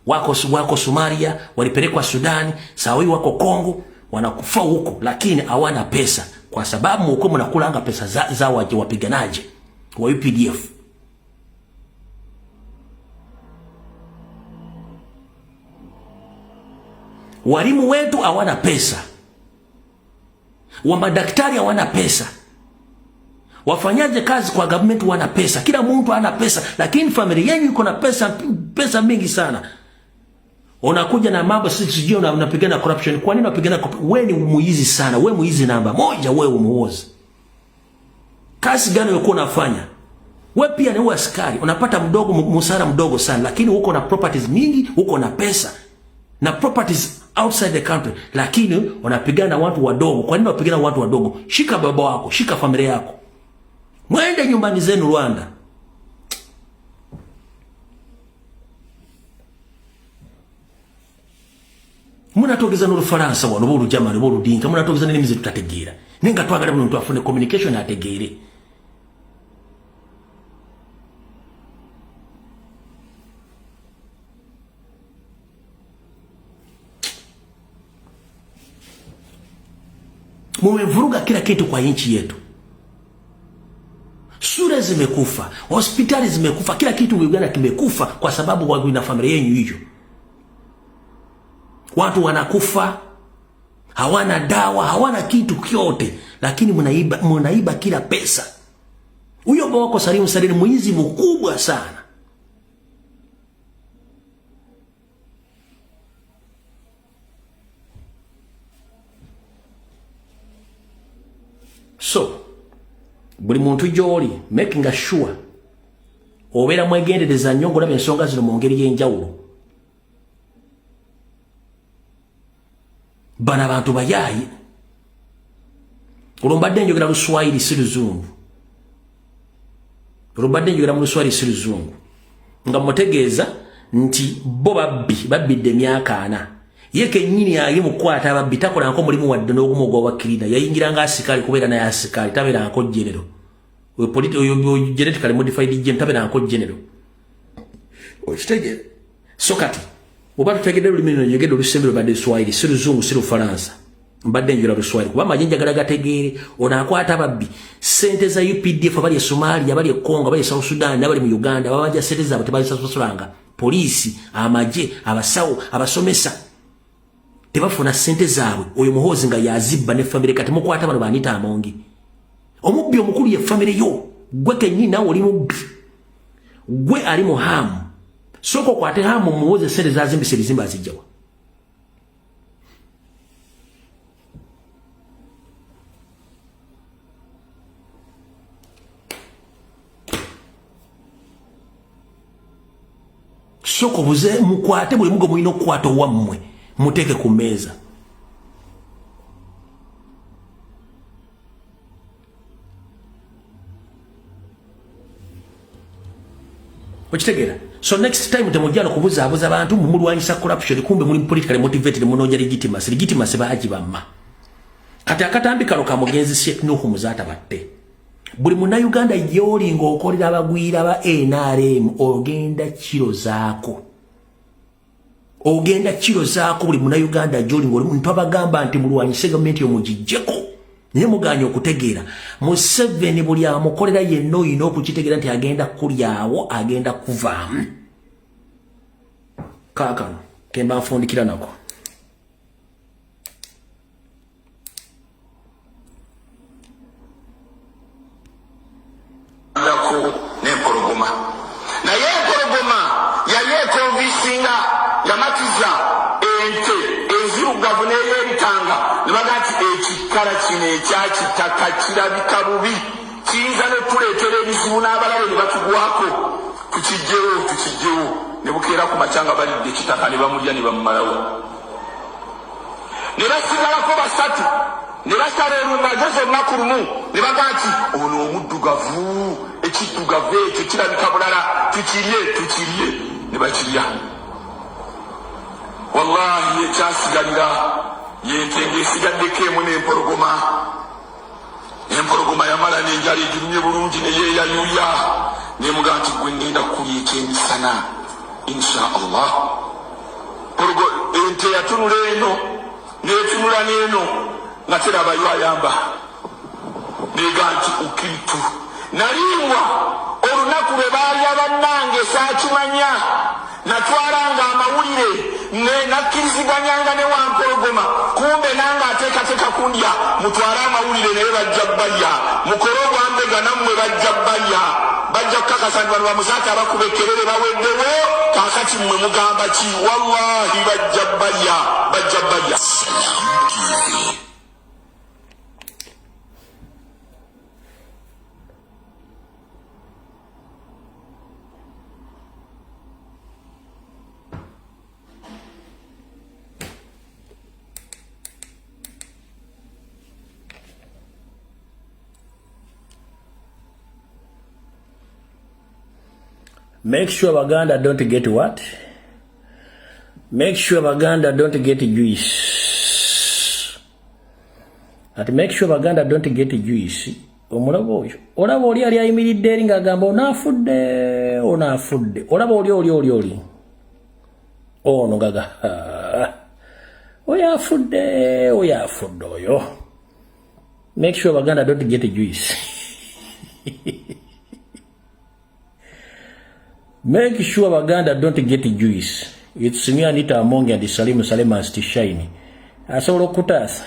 Wako Somalia, walipelekwa Sudani, sawai wako Kongo, wanakufa huko lakini hawana pesa kwa sababu huko mnakulanga pesa za wapiganaje wa UPDF. Walimu wetu hawana pesa. Wa madaktari hawana pesa. Wafanyaje kazi kwa government wana pesa. Kila mtu ana pesa, lakini familia yenu iko na pesa mingi sana. Unakuja na mambo sijui unapigana corruption. Kwa nini unapigana? Wewe ni muizi sana. Wewe muizi namba moja, wewe umuozi. Kazi gani ulikuwa unafanya? Wewe pia ni askari, unapata mdogo msara mdogo sana, lakini uko na properties mingi, uko na pesa. Na properties outside the country, lakini unapigana na watu wadogo. Kwa nini unapigana na watu wadogo? Shika baba wako, shika familia yako. Mwende nyumbani zenu Rwanda. Munatogeza n'Urufaransa wano bo Olujamani bo Oludinka, munatogeza n'ennimi ze tutategeera. Naye nga twagala buli muntu afune communication ategeere. Mumevuruga kila kitu kwa nchi yetu. Shule zimekufa, hospitali zimekufa, kila kitu Uganda kimekufa kwa sababu wa familia yenu hiyo. Watu wanakufa, hawana dawa, hawana kitu kyote, lakini mnaiba kila pesa. Huyo baba wako Salim Salim mwizi mkubwa sana. So, buli muntu gy'oli making sure obeera mwegendereza nnyo ng'olaba ensonga zino mu ngeri y'enjawulo. Bano abantu bayaayi. Olwo mbadde njogera Luswahili si Luzungu. Olwo mbadde njogera mu Luswahili si Luzungu. Nga mutegeeza nti bo babbi, babbidde emyaka 4. Ye kennyini ali mu kukwata ababbi takolanko mulimu wadde n'ogumu ogw'obwakkirina. Yayingiranga asikaali kubeera naye asikaali, tabeeranko general. Oyo genetically modified gen tabeeranko general. Okitegeera? So kati oba tutegedde olulimi luno, njogedde olusembero badde Swahili, si Luzungu, si Lufalansa. Mbadde njula Luswahili kuba amagye njagala gategeere. Ono akwata ababbi ssente za UPDF abali e Somalia, abali e Congo, abali e South Sudan n'abali mu Uganda, babanja ssente zaabwe tebazisasulanga. Poliisi, amagye, abasawo, abasomesa tebafuna ssente zaabwe. Oyo Muhoozi nga yazibba ne famire. Kati mukwata bano ba Anita Amongi. Omubbi omukulu ye famire yo, gwe kennyini naawe oli mubbi, gwe ali mu Hamu. Sooka okwate Hamu, Muhoozi ssente zazimbisa ebizimbe azijjawa? Sooka obuze, mukwate buli mugo mulina okukwata owammwe, muteeke ku mmeeza. Okitegeera? So next time temujja nokubuzaabuza bantu mumulwanyisa corruption, kumbe muli politically motivated, munoonya legitimacy. Legitimacy baagibamma. Kati akatambi kano ka mugenzi Sheikh Nuhu Muzaata Batte. Buli munnayuganda gy'oli ng'okolera abagwira ba NRM, ogenda kirozaako, ogenda kirozaako. Buli munnayuganda gy'oli ng'oli muntu abagamba nti mulwanyise gavumenti omugijjeko, naye muganye okutegeera. Museveni buli amukolera yenna oyina okukitegeera nti agenda kulyawo, agenda kuvaamu. Kaakano kemba nfundikira nako. Dako n'empologoma, naye empologoma yali ekonvisinga, yamatiza ente enzirugavu n'ey'ebitanga, ne baga nti ekikala kino ekyakitaka kirabika bubi, kiyinza n'otuleetera ebizibu n'abalabe ne batugwako, tukijjewo, tukijjewo. Ne bukeera ku makya nga balidde ekitaka, ne bamulya ne bamumalawo, ne basigalako basatu. Ne basala olumagezi olunaku lumu ne baga nti ono omuddugavu, ekiddugavu ekyo kirabika bulala, tukirye, tukirye. Ne bakirya. Wallahi, ekyasigalira yente ng'esigaddeko emu n'empologoma. Empologoma yamala n'enjala egirumye bulungi, neyeeyayuya nemugaa nti gwe ngenda kulya ekyemisana insha Allah. Ente yatunula eno netunula n'eno nga terabayo ayamba, nega nti ukiritu nalimbwa olunaku lwe baalya bannange, saakimanya. Natwalanga amawulire nakkiriziganyanga ne wampologoma, kumbe nange ateekateeka kundya. Mutwale amawulire, naye bajja balya. Mukole ogwambega, nammwe bajja balya. Bajja kukakasa nti bano bamuzaata abakuba ekkerere baweddewo. Kaakati mmwe mugamba ki? Wallahi bajja balya, bajja balya. Salam TV. Make sure Baganda don't get what? Make sure Baganda don't get juice. Ati make sure Baganda don't get juice. Omulaba oyo, olaba oli ali ayimiridde eri ng'agamba onaafudde, onaafudde. Olaba oli oli oli oli ono gaga oyo afudde, oyo afudde oyo. Make sure Baganda don't get juice. Make sure Baganda don't get juice. It's me, Anita Among, and Salim Saleh must shine. Asobola okutaasa.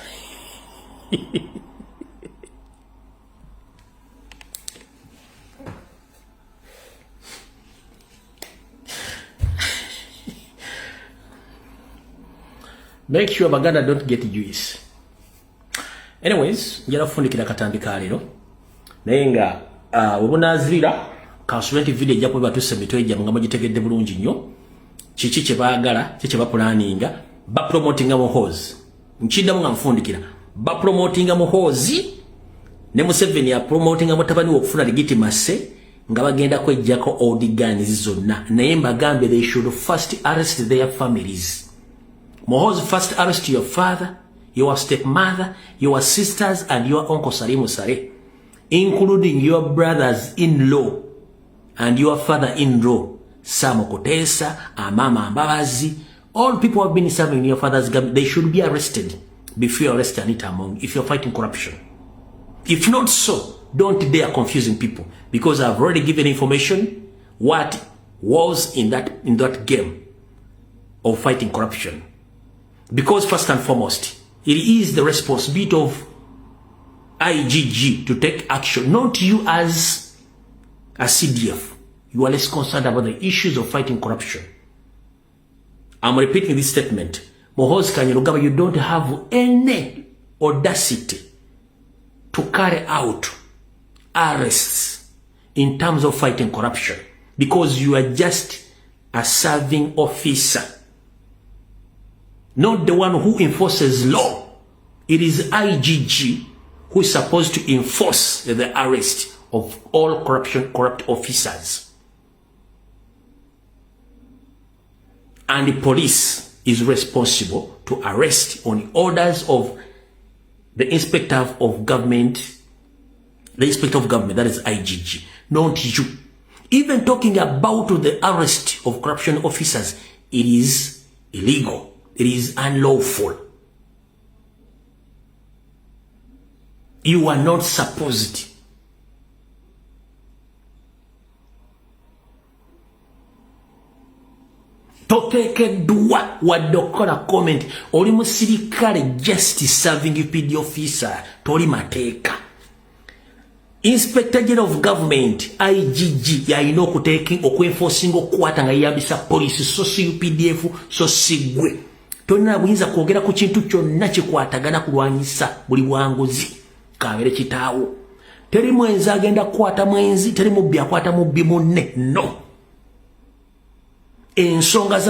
Make sure Baganda don't get juice. Anyways, njala kufundikira katambi ka leero. Naye nga webunazirira kansube nti video ejja kuba batuuse emitwe gyammwe nga mugitegedde bulungi nnyo. Kiki kye baagala, kiki kye bapulaninga, bapromotinga Muhoozi. Nkiddamu nga nfundikira. Bapromotinga Muhoozi ne Museveni apromotinga mutabani we okufuna legitimacy nga bagenda kwejjako old guns zonna. Naye mbagambe, they should first arrest their families. Muhoozi, first arrest your father, your stepmother, your sisters and your uncle Salimu Saleh, including your brothers-in-law and your father-in-law, Sam Kutesa, Amama Mbabazi, all people who have been serving in your father's government, they should be arrested. Before you arrest Anita Among, if you're fighting corruption. If not so, don't dare confusing people, because I've already given information what was in that game of fighting corruption. Because first and foremost, it is the responsibility of IGG to take action, not you as a CDF. You are less concerned about the issues of fighting corruption. I'm repeating this statement. Muhoozi Kainerugaba, you don't have any audacity to carry out arrests in terms of fighting corruption because you are just a serving officer, not the one who enforces law. It is IGG who is supposed to enforce the arrest of all corrupt officers. And the police is responsible to arrest on orders of the inspector of government, the inspector of government, that is IGG, not you. Even talking about the arrest of corruption officers, it is illegal. It is unlawful. You are not supposed. Toteekeddwa wadde okukola comment. Oli musirikale, just serving UPD officer, toli mateeka. Inspector General of Government, IGG, yalina okwenforcinga okukwata nga yeyambisa poliisi, so si UPDF, so si ggwe. Tolina buyinza kwogera ku kintu kyonna kikwatagana kulwanyisa buli bwanguzi kabeere kitaawo. Teri mwenzi agenda kukwata mwenzi, teri mubbi akwata mubbi munne. No, ensonga za